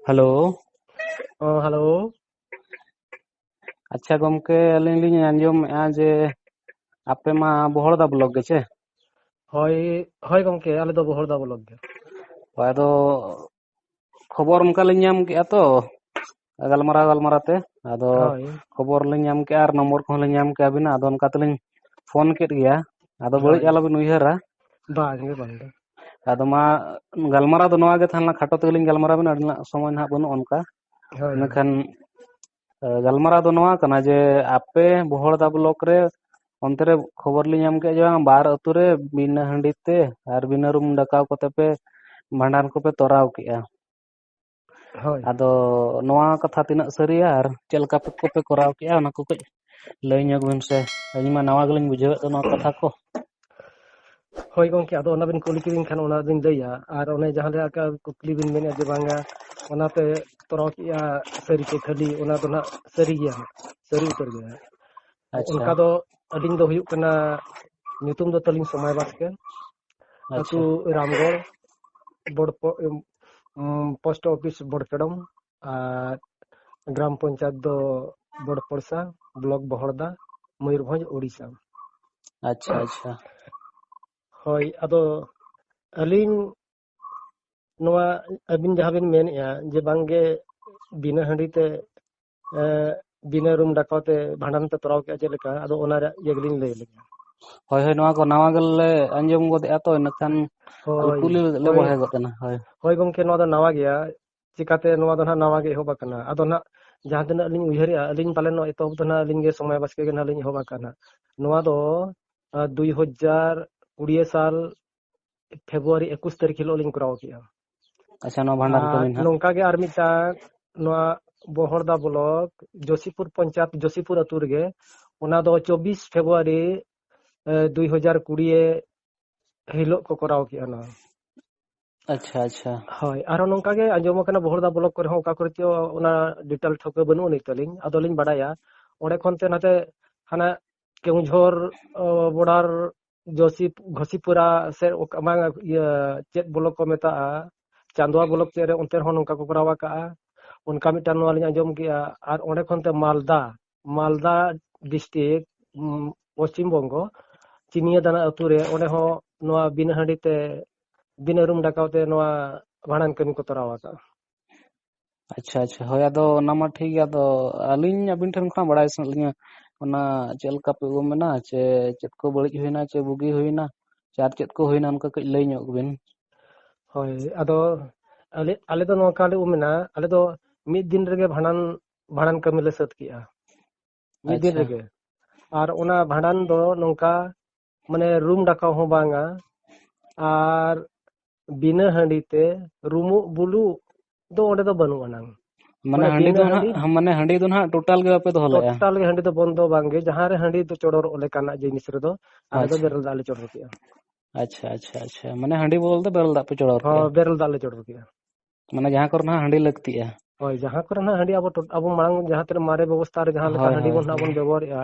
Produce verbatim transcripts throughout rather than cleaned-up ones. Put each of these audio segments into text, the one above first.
Hello. ᱚ, hello. ᱟᱪᱪᱷᱟ ᱜᱚᱢᱠᱮ, ᱟᱹᱞᱤᱧ ᱞᱤᱧ ᱟᱸᱡᱚᱢᱮᱫᱼᱟ ᱡᱮ ᱟᱯᱮ ᱢᱟ ᱵᱚᱦᱚᱲᱫᱟ ᱵᱞᱚᱠ ᱜᱮ ᱪᱮ? ᱦᱳᱭ, ᱦᱳᱭ ᱜᱚᱢᱠᱮ, ᱟᱞᱮ ᱫᱚ ᱵᱚᱦᱚᱲᱫᱟ ᱵᱞᱚᱠ ᱜᱮ᱾ ᱦᱳᱭ, ᱟᱫᱚ ᱠᱷᱚᱵᱚᱨ ᱚᱱᱠᱟ ᱞᱤᱧ ᱧᱟᱢ ᱠᱮᱫᱼᱟ ᱛᱚ, ᱜᱟᱞᱢᱟᱨᱟᱣ ᱜᱟᱞᱢᱟᱨᱟᱣ ᱛᱮ, ᱟᱫᱚ ᱦᱳᱭ᱾ ᱠᱷᱚᱵᱚᱨ ᱞᱤᱧ ᱧᱟᱢ ᱠᱮᱫᱼᱟ ᱟᱨ ᱱᱚᱢᱵᱚᱨ ᱠᱚᱦᱚᱸ ᱞᱤᱧ ᱧᱟᱢ ᱠᱮᱫᱼᱟ ᱟᱹᱵᱤᱱᱟᱜ, ᱟᱫᱚ ᱚᱱᱠᱟ ᱛᱮᱞᱤᱧ ᱯᱷᱳᱱ ᱠᱮᱫ ᱜᱮᱭᱟ᱾ ᱟᱫᱚ ᱵᱟᱹᱲᱤᱡ ᱦᱳᱭ᱾ ᱟᱞᱚᱵᱤᱱ ᱩᱭᱦᱟᱹᱨᱟ᱾ ᱵᱟᱝ ᱜᱮ, ᱵᱟᱝ ᱜᱮ᱾ ᱟᱫᱚ ᱢᱟ ᱜᱟᱞᱢᱟᱨᱟᱣ ᱫᱚ ᱱᱚᱣᱟ ᱜᱮ ᱛᱟᱦᱮᱸ ᱞᱮᱱᱟ, ᱠᱷᱟᱴᱚ ᱛᱮᱜᱮ ᱞᱤᱧ ᱜᱟᱞᱢᱟᱨᱟᱣ ᱵᱤᱱᱟ, ᱟᱹᱞᱤᱧᱟᱜ ᱥᱚᱢᱚᱭ ᱱᱟᱦᱟᱜ ᱵᱟᱹᱱᱩᱜᱼᱟ ᱚᱱᱠᱟ᱾ ᱦᱳᱭ, ᱦᱳᱭ᱾ ᱤᱱᱟᱹᱠᱷᱟᱱ, ᱮ, ᱜᱟᱞᱢᱟᱨᱟᱣ ᱫᱚ ᱱᱚᱣᱟ ᱠᱟᱱᱟ ᱡᱮ ᱟᱯᱮ ᱵᱚᱦᱚᱲᱫᱟ ᱵᱞᱚᱠ ᱨᱮ ᱚᱱᱛᱮ ᱨᱮ ᱠᱷᱚᱵᱚᱨ ᱞᱤᱧ ᱧᱟᱢ ᱠᱮᱫᱼᱟ ᱡᱮ ᱵᱟᱝ ᱵᱟᱨ ᱟᱹᱛᱩ ᱨᱮ ᱵᱤᱱᱟᱹ ᱦᱟᱺᱰᱤ ᱛᱮ ᱟᱨ ᱵᱤᱱᱟᱹ ᱨᱩᱢ ᱰᱟᱠᱟᱣ ᱠᱟᱛᱮ ᱯᱮ ᱵᱷᱟᱸᱰᱟᱱ ᱠᱚᱯᱮ ᱛᱚᱨᱟᱣ ᱠᱮᱫᱼᱟ᱾ ᱦᱳᱭ᱾ ᱟᱫᱚ ᱱᱚᱣᱟ ᱠᱟᱛᱷᱟ ᱛᱤᱱᱟᱹᱜ ᱥᱟᱹᱨᱤᱭᱟ ᱟᱨ ᱪᱮᱫ ᱞᱮᱠᱟ ᱯᱮ, ᱠᱚᱯᱮ ᱠᱚᱨᱟᱣ ᱠᱮᱫᱼᱟ, ᱚᱱᱟ ᱠᱚ ᱠᱟᱹᱡ ᱞᱟᱹᱭ ᱧᱚᱜ ᱵᱤᱱ ᱥᱮ᱾ ᱟᱹᱞᱤᱧ ᱢᱟ ᱱᱟᱣᱟ ᱜᱮᱞᱤᱧ ᱵᱩᱡᱷᱟᱹᱣᱮᱫ ᱫᱚ ᱱᱚᱣᱟ ᱠᱟᱛᱷᱟ ᱠᱚ᱾ ᱦᱳᱭ ᱜᱚᱢᱠᱮ, ᱟᱫᱚ ᱚᱱᱟ ᱵᱤᱱ ᱠᱩᱞᱤ ᱠᱤᱫᱤᱧ ᱠᱷᱟᱱ ᱚᱱᱟ ᱵᱤᱱ ᱞᱟᱹᱭᱟ᱾ ᱟᱨ ᱚᱱᱮ ᱡᱟᱦᱟᱸ ᱞᱮᱠᱟ ᱠᱩᱠᱞᱤ ᱵᱤᱱ ᱢᱮᱱᱮᱫᱼᱟ ᱡᱮ ᱵᱟᱝᱟ, ᱚᱱᱟ ᱯᱮ ᱛᱚᱨᱟᱣ ᱠᱮᱫᱼᱟ ᱥᱟᱹᱨᱤ ᱥᱮ ᱠᱷᱟᱹᱞᱤ, ᱚᱱᱟ ᱫᱚ ᱱᱟᱜ ᱥᱟᱹᱨᱤ ᱜᱮᱭᱟ, ᱥᱟᱹᱨᱤ ᱩᱛᱟᱹᱨ ᱜᱮᱭᱟ᱾ ᱟᱪᱪᱷᱟ᱾ ᱚᱱᱠᱟ ᱫᱚ ᱟᱹᱞᱤᱧ ᱫᱚ ᱦᱩᱭᱩᱜ ᱠᱟᱱᱟ, ᱧᱩᱛᱩᱢ ᱫᱚ ᱛᱟᱹᱞᱤᱧ ᱥᱚᱢᱟᱭ ᱵᱟᱥᱠᱮ᱾ ᱟᱪᱪᱷᱟ᱾ ᱟᱹᱛᱩ ᱨᱟᱢᱜᱚᱲ, ᱵᱚᱲ ᱯᱚ-, ᱩᱢ, ᱩᱢ, ᱯᱳᱥᱴ ᱚᱯᱷᱤᱥ ᱵᱚᱲᱯᱮᱰᱚᱢ, ᱟᱨ ᱜᱨᱟᱢ ᱯᱚᱧᱪᱟᱭᱮᱛ ᱫᱚ ᱵᱚᱲᱯᱚᱲᱥᱟ, ᱵᱞᱚᱠ ᱵᱚᱦᱚᱲᱫᱟ, ᱢᱚᱭᱩᱨᱵᱷᱚᱸᱡᱽ, ᱳᱰᱤᱥᱟ᱾ ᱟᱪᱪᱷᱟ, ᱟᱪᱪᱷᱟ᱾ ᱦᱳᱭ, ᱟᱫᱚ ᱟᱹᱞᱤᱧ ᱱᱚᱣᱟ ᱟᱹᱵᱤᱱ ᱡᱟᱦᱟᱸ ᱵᱤᱱ ᱢᱮᱱᱮᱫᱼᱟ ᱡᱮ ᱵᱟᱝᱜᱮ ᱵᱤᱱᱟᱹ ᱦᱟᱺᱰᱤ ᱛᱮ, ᱮ, ᱵᱤᱱᱟᱹ ᱨᱩᱢ ᱰᱟᱠᱟᱣ ᱛᱮ ᱵᱷᱟᱸᱰᱟᱱ ᱯᱮ ᱛᱚᱨᱟᱣ ᱠᱮᱫᱼᱟ, ᱪᱮᱫ ᱞᱮᱠᱟ? ᱟᱫᱚ ᱚᱱᱟ ᱨᱮᱭᱟᱜ ᱤᱭᱟᱹ ᱜᱮᱞᱤᱧ ᱞᱟᱹᱭ ᱞᱮᱜᱮ᱾ ᱦᱳᱭ, ᱦᱳᱭ, ᱱᱚᱣᱟ ᱠᱚ ᱱᱟᱣᱟ ᱜᱮᱞᱮ ᱟᱸᱡᱚᱢ ᱜᱚᱫᱮᱜᱼᱟ ᱛᱚ, ᱤᱱᱟᱹᱠᱷᱟᱱ ᱟᱫᱚ ᱦᱳᱭ, ᱠᱩᱞᱤ ᱞᱮ ᱦᱳᱭ᱾ ᱵᱚᱲᱦᱮ ᱜᱚᱫ ᱮᱱᱟ᱾ ᱦᱳᱭ᱾ ᱦᱳᱭ ᱜᱚᱢᱠᱮ, ᱱᱚᱣᱟ ᱫᱚ ᱱᱟᱣᱟ ᱜᱮᱭᱟ᱾ ᱪᱤᱠᱟᱛᱮ ᱱᱚᱣᱟ ᱫᱚ ᱱᱟᱦᱟᱜ ᱱᱟᱣᱟ ᱜᱮ ᱮᱦᱚᱵ ᱟᱠᱟᱱᱟ? ᱟᱫᱚ ᱱᱟᱦᱟᱜ ᱡᱟᱦᱟᱸ ᱛᱤᱱᱟᱹᱜ ᱞᱤᱧ ᱩᱭᱦᱟᱹᱨᱮᱜᱼᱟ, ᱟᱹᱞᱤᱧ ᱯᱟᱞᱮᱱ ᱱᱚᱣᱟ ᱮᱛᱚᱦᱚᱵ ᱫᱚ ᱱᱟᱦᱟᱜ ᱟᱹᱞᱤᱧ ᱜᱮ ᱥᱚᱢᱟᱭ ᱵᱟᱥᱠᱮ ᱜᱮ ᱱᱟᱦᱟᱜ ᱞᱤᱧ ᱮᱦᱚᱵ ᱟᱠᱟᱫ ᱱᱟᱦᱟᱜ᱾ ᱱᱚᱣᱟ ᱫᱚ, ᱟ, ᱫᱩᱭ ᱦᱟᱡᱟᱨ ᱠᱩᱲᱤ ᱥᱟᱞ ᱯᱷᱮᱵᱽᱨᱩᱣᱟᱨᱤ ᱮᱠᱩᱥ ᱛᱟᱹᱨᱤᱠᱷ ᱦᱤᱞᱳᱜ ᱞᱤᱧ ᱠᱚᱨᱟᱣ ᱠᱮᱜᱼᱟ᱾ ᱟᱪᱪᱷᱟ, ᱱᱚᱣᱟ ᱵᱷᱟᱸᱰᱟᱱ ᱟᱨ ᱠᱟᱹᱢᱤ ᱱᱟᱦᱟᱜ? ᱱᱚᱝᱠᱟ ᱜᱮ ᱟᱨ ᱢᱤᱫᱴᱟᱝ ᱱᱚᱣᱟ ᱵᱚᱦᱚᱲᱫᱟ ᱵᱞᱚᱠ ᱡᱳᱥᱤᱯᱩᱨ ᱯᱚᱧᱪᱟᱭᱮᱛ ᱡᱳᱥᱤᱯᱩᱨ ᱟᱹᱛᱩ ᱨᱮᱜᱮ, ᱚᱱᱟ ᱫᱚ ᱪᱚᱵᱵᱤᱥ ᱯᱷᱮᱵᱽᱨᱩᱣᱟᱨᱤ, ᱮ, ᱫᱩᱭ ᱦᱟᱡᱟᱨ ᱠᱩᱲᱤ ᱦᱤᱞᱳᱜ ᱠᱚ ᱠᱚᱨᱟᱣ ᱠᱮᱜᱼᱟ ᱱᱚᱣᱟ᱾ ᱟᱪᱪᱷᱟ, ᱟᱪᱪᱷᱟ᱾ ᱦᱳᱭ, ᱟᱨᱦᱚᱸ ᱱᱚᱝᱠᱟ ᱜᱮ ᱟᱸᱡᱚᱢ ᱟᱠᱟᱱᱟ ᱵᱚᱦᱚᱲᱫᱟ ᱵᱞᱚᱠ ᱠᱚᱨᱮ ᱦᱚᱸ ᱚᱠᱟ ᱠᱚᱨᱮ ᱪᱚ ᱚᱱᱟ ᱰᱤᱴᱮᱞ ᱴᱷᱟᱹᱣᱠᱟᱹ ᱵᱟᱹᱱᱩᱜ ᱟᱹᱱᱤᱡ ᱛᱟᱹᱞᱤᱧ, ᱟᱫᱚᱞᱤᱧ ᱵᱟᱰᱟᱭᱟ ᱚᱸᱰᱮ ᱠᱷᱚᱱ ᱛᱮ ᱱᱟᱛᱮ ᱦᱟᱱᱟ ᱠᱮᱣᱚᱱᱡᱷᱚᱨ, ᱚ, ᱵᱚᱰᱟᱨ, ᱡᱚᱥᱤᱯ-, ᱜᱷᱚᱥᱤᱯᱩᱨᱟ ᱥᱮ ᱚᱠᱟ, ᱵᱟᱝ, ᱤᱭᱟᱹ, ᱪᱮᱫ ᱵᱞᱚᱠ ᱠᱚ ᱢᱮᱛᱟᱜᱼᱟ, ᱪᱟᱸᱫᱣᱟ ᱵᱞᱚᱠ ᱥᱮᱫ ᱨᱮ, ᱚᱱᱛᱮ ᱨᱮᱦᱚᱸ ᱱᱚᱝᱠᱟ ᱠᱚ ᱠᱚᱨᱟᱣ ᱟᱠᱟᱜᱼᱟ᱾ ᱚᱱᱠᱟ ᱢᱤᱫᱴᱟᱝ ᱱᱚᱣᱟ ᱞᱤᱧ ᱟᱸᱡᱚᱢ ᱠᱮᱜᱼᱟ᱾ ᱟᱨ ᱚᱸᱰᱮ ᱠᱷᱚᱱ ᱛᱮ ᱢᱟᱞᱫᱟ, ᱢᱟᱞᱫᱟ ᱰᱤᱥᱴᱨᱤᱠᱴ, ᱩᱢ, ᱯᱚᱥᱪᱤᱢ ᱵᱚᱝᱜᱚ, ᱪᱤᱱᱤᱭᱟᱹ ᱫᱟᱱᱟ ᱟᱹᱛᱩ ᱨᱮ, ᱚᱸᱰᱮ ᱦᱚᱸ ᱱᱚᱣᱟ ᱵᱤᱱᱟᱹ ᱦᱟᱺᱰᱤ ᱛᱮ, ᱵᱤᱱᱟᱹ ᱨᱩᱢ ᱰᱟᱠᱟᱣ ᱛᱮ ᱱᱚᱣᱟ ᱵᱷᱟᱸᱰᱟᱱ ᱠᱟᱹᱢᱤ ᱠᱚ ᱛᱚᱨᱟᱣ ᱟᱠᱟᱜᱼᱟ᱾ ᱟᱪᱪᱷᱟ, ᱟᱪᱪᱷᱟ, ᱦᱳᱭ, ᱟᱫᱚ ᱚᱱᱟ ᱢᱟ ᱴᱷᱤᱠ ᱜᱮᱭᱟ᱾ ᱟᱫᱚ ᱟᱹᱞᱤᱧ ᱟᱹᱵᱤᱱ ᱴᱷᱮᱱ ᱠᱷᱚᱱᱟᱜ ᱵᱟᱲᱟᱭ ᱥᱟᱱᱟᱭᱮᱫ ᱞᱤᱧᱟ, ᱚᱱᱟ ᱪᱮᱫ ᱞᱮᱠᱟ ᱯᱮ ᱩᱢ ᱮᱱᱟ, ᱪᱮ ᱪᱮᱫ ᱠᱚ ᱵᱟᱹᱲᱤᱡ ᱦᱩᱭᱱᱟ, ᱪᱮ ᱵᱩᱜᱤ ᱦᱩᱭᱱᱟ, ᱪᱮ ᱟᱨ ᱪᱮᱫ ᱠᱚ ᱦᱩᱭᱱᱟ, ᱚᱱᱠᱟ ᱠᱟᱹᱡ ᱞᱟᱹᱭ ᱧᱚᱜ ᱵᱤᱱ᱾ ᱦᱳᱭ, ᱟᱫᱚ ᱟᱞᱮ, ᱟᱞᱮ ᱫᱚ ᱱᱚᱝᱠᱟ ᱞᱮ ᱩᱢ ᱮᱱᱟ, ᱟᱞᱮ ᱫᱚ ᱢᱤᱫ ᱫᱤᱱ ᱨᱮᱜᱮ ᱵᱷᱟᱸᱰᱟᱱ, ᱵᱷᱟᱸᱰᱟᱱ ᱠᱟᱹᱢᱤ ᱞᱮ ᱥᱟᱹᱛ ᱠᱮᱜᱼᱟ, ᱢᱤᱫ ᱫᱤᱱ ᱟᱪᱪᱷᱟ᱾ ᱨᱮᱜᱮ᱾ ᱟᱨ ᱚᱱᱟ ᱵᱷᱟᱸᱰᱟᱱ ᱫᱚ ᱱᱚᱝᱠᱟ, ᱢᱟᱱᱮ ᱨᱩᱢ ᱰᱟᱠᱟᱣ ᱦᱚᱸ ᱵᱟᱝᱟ, ᱟᱨ ᱵᱤᱱᱟᱹ ᱦᱟᱺᱰᱤ ᱛᱮ ᱨᱩᱢᱩᱜ ᱵᱩᱞᱩᱜ ᱫᱚ ᱚᱸᱰᱮ ᱫᱚ ᱵᱟᱹᱱᱩᱜ ᱟᱱᱟᱝ᱾ ᱢᱟᱱᱮ ᱦᱟᱺᱰᱤ ᱫᱚ ᱱᱟᱦᱟᱜ, ᱢᱟᱱᱮ ᱦᱟᱺᱰᱤ ᱫᱚ ᱱᱟᱦᱟᱜ ᱴᱳᱴᱟᱞ ᱜᱮ ᱵᱟᱯᱮ ᱫᱚᱦᱚ ᱞᱮᱜᱼᱟ? ᱴᱳᱴᱟᱞ ᱜᱮ ᱦᱟᱺᱰᱤ ᱫᱚ ᱵᱚᱱᱫᱚ ᱵᱟᱝᱜᱮ, ᱡᱟᱦᱟᱸ ᱨᱮ ᱦᱟᱺᱰᱤ ᱫᱚ ᱪᱚᱰᱚᱨᱚᱜ ᱞᱮᱠᱟᱱᱟᱜ ᱡᱤᱱᱤᱥ ᱨᱮᱫᱚ ᱟᱞᱮ ᱫᱚ ᱟᱪᱪᱷᱟ᱾ ᱵᱮᱨᱮᱞ ᱫᱟᱜ ᱞᱮ ᱪᱚᱰᱚᱨ ᱠᱮᱜᱼᱟ᱾ ᱟᱪᱪᱷᱟ, ᱟᱪᱪᱷᱟ, ᱟᱪᱪᱷᱟ, ᱢᱟᱱᱮ ᱦᱟᱺᱰᱤ ᱵᱚᱫᱚᱞ ᱛᱮ ᱵᱮᱨᱮᱞ ᱫᱟᱜ ᱯᱮ ᱪᱚᱰᱚᱨ ᱦᱚᱸ, ᱠᱮᱜᱼᱟ? ᱵᱮᱨᱮᱞ ᱫᱟᱜ ᱞᱮ ᱪᱚᱰᱚᱨ ᱠᱮᱜᱼᱟ᱾ ᱢᱟᱱᱮ ᱡᱟᱦᱟᱸ ᱠᱚᱨᱮ ᱱᱟᱦᱟᱜ ᱦᱟᱺᱰᱤ ᱞᱟᱹᱠᱛᱤᱜᱼᱟ᱾ ᱦᱳᱭ, ᱡᱟᱦᱟᱸ ᱠᱚᱨᱮ ᱱᱟᱦᱟᱜ ᱦᱟᱺᱰᱤ ᱟᱵᱚ ᱴᱚᱴ-, ᱟᱵᱚ ᱢᱟᱲᱟᱝ ᱡᱟᱦᱟᱸ ᱛᱤᱱᱟᱹᱜ ᱢᱟᱨᱮ ᱵᱮᱵᱚᱥᱛᱷᱟ ᱨᱮ ᱡᱟᱦᱟᱸ ᱞᱮᱠᱟ ᱦᱳᱭ, ᱦᱟᱺᱰᱤ ᱦᱳᱭ, ᱵᱚᱱ ᱱᱟᱦᱟᱜ ᱦᱳᱭ᱾ ᱵᱚᱱ ᱵᱮᱵᱚᱦᱟᱨᱮᱜᱼᱟ,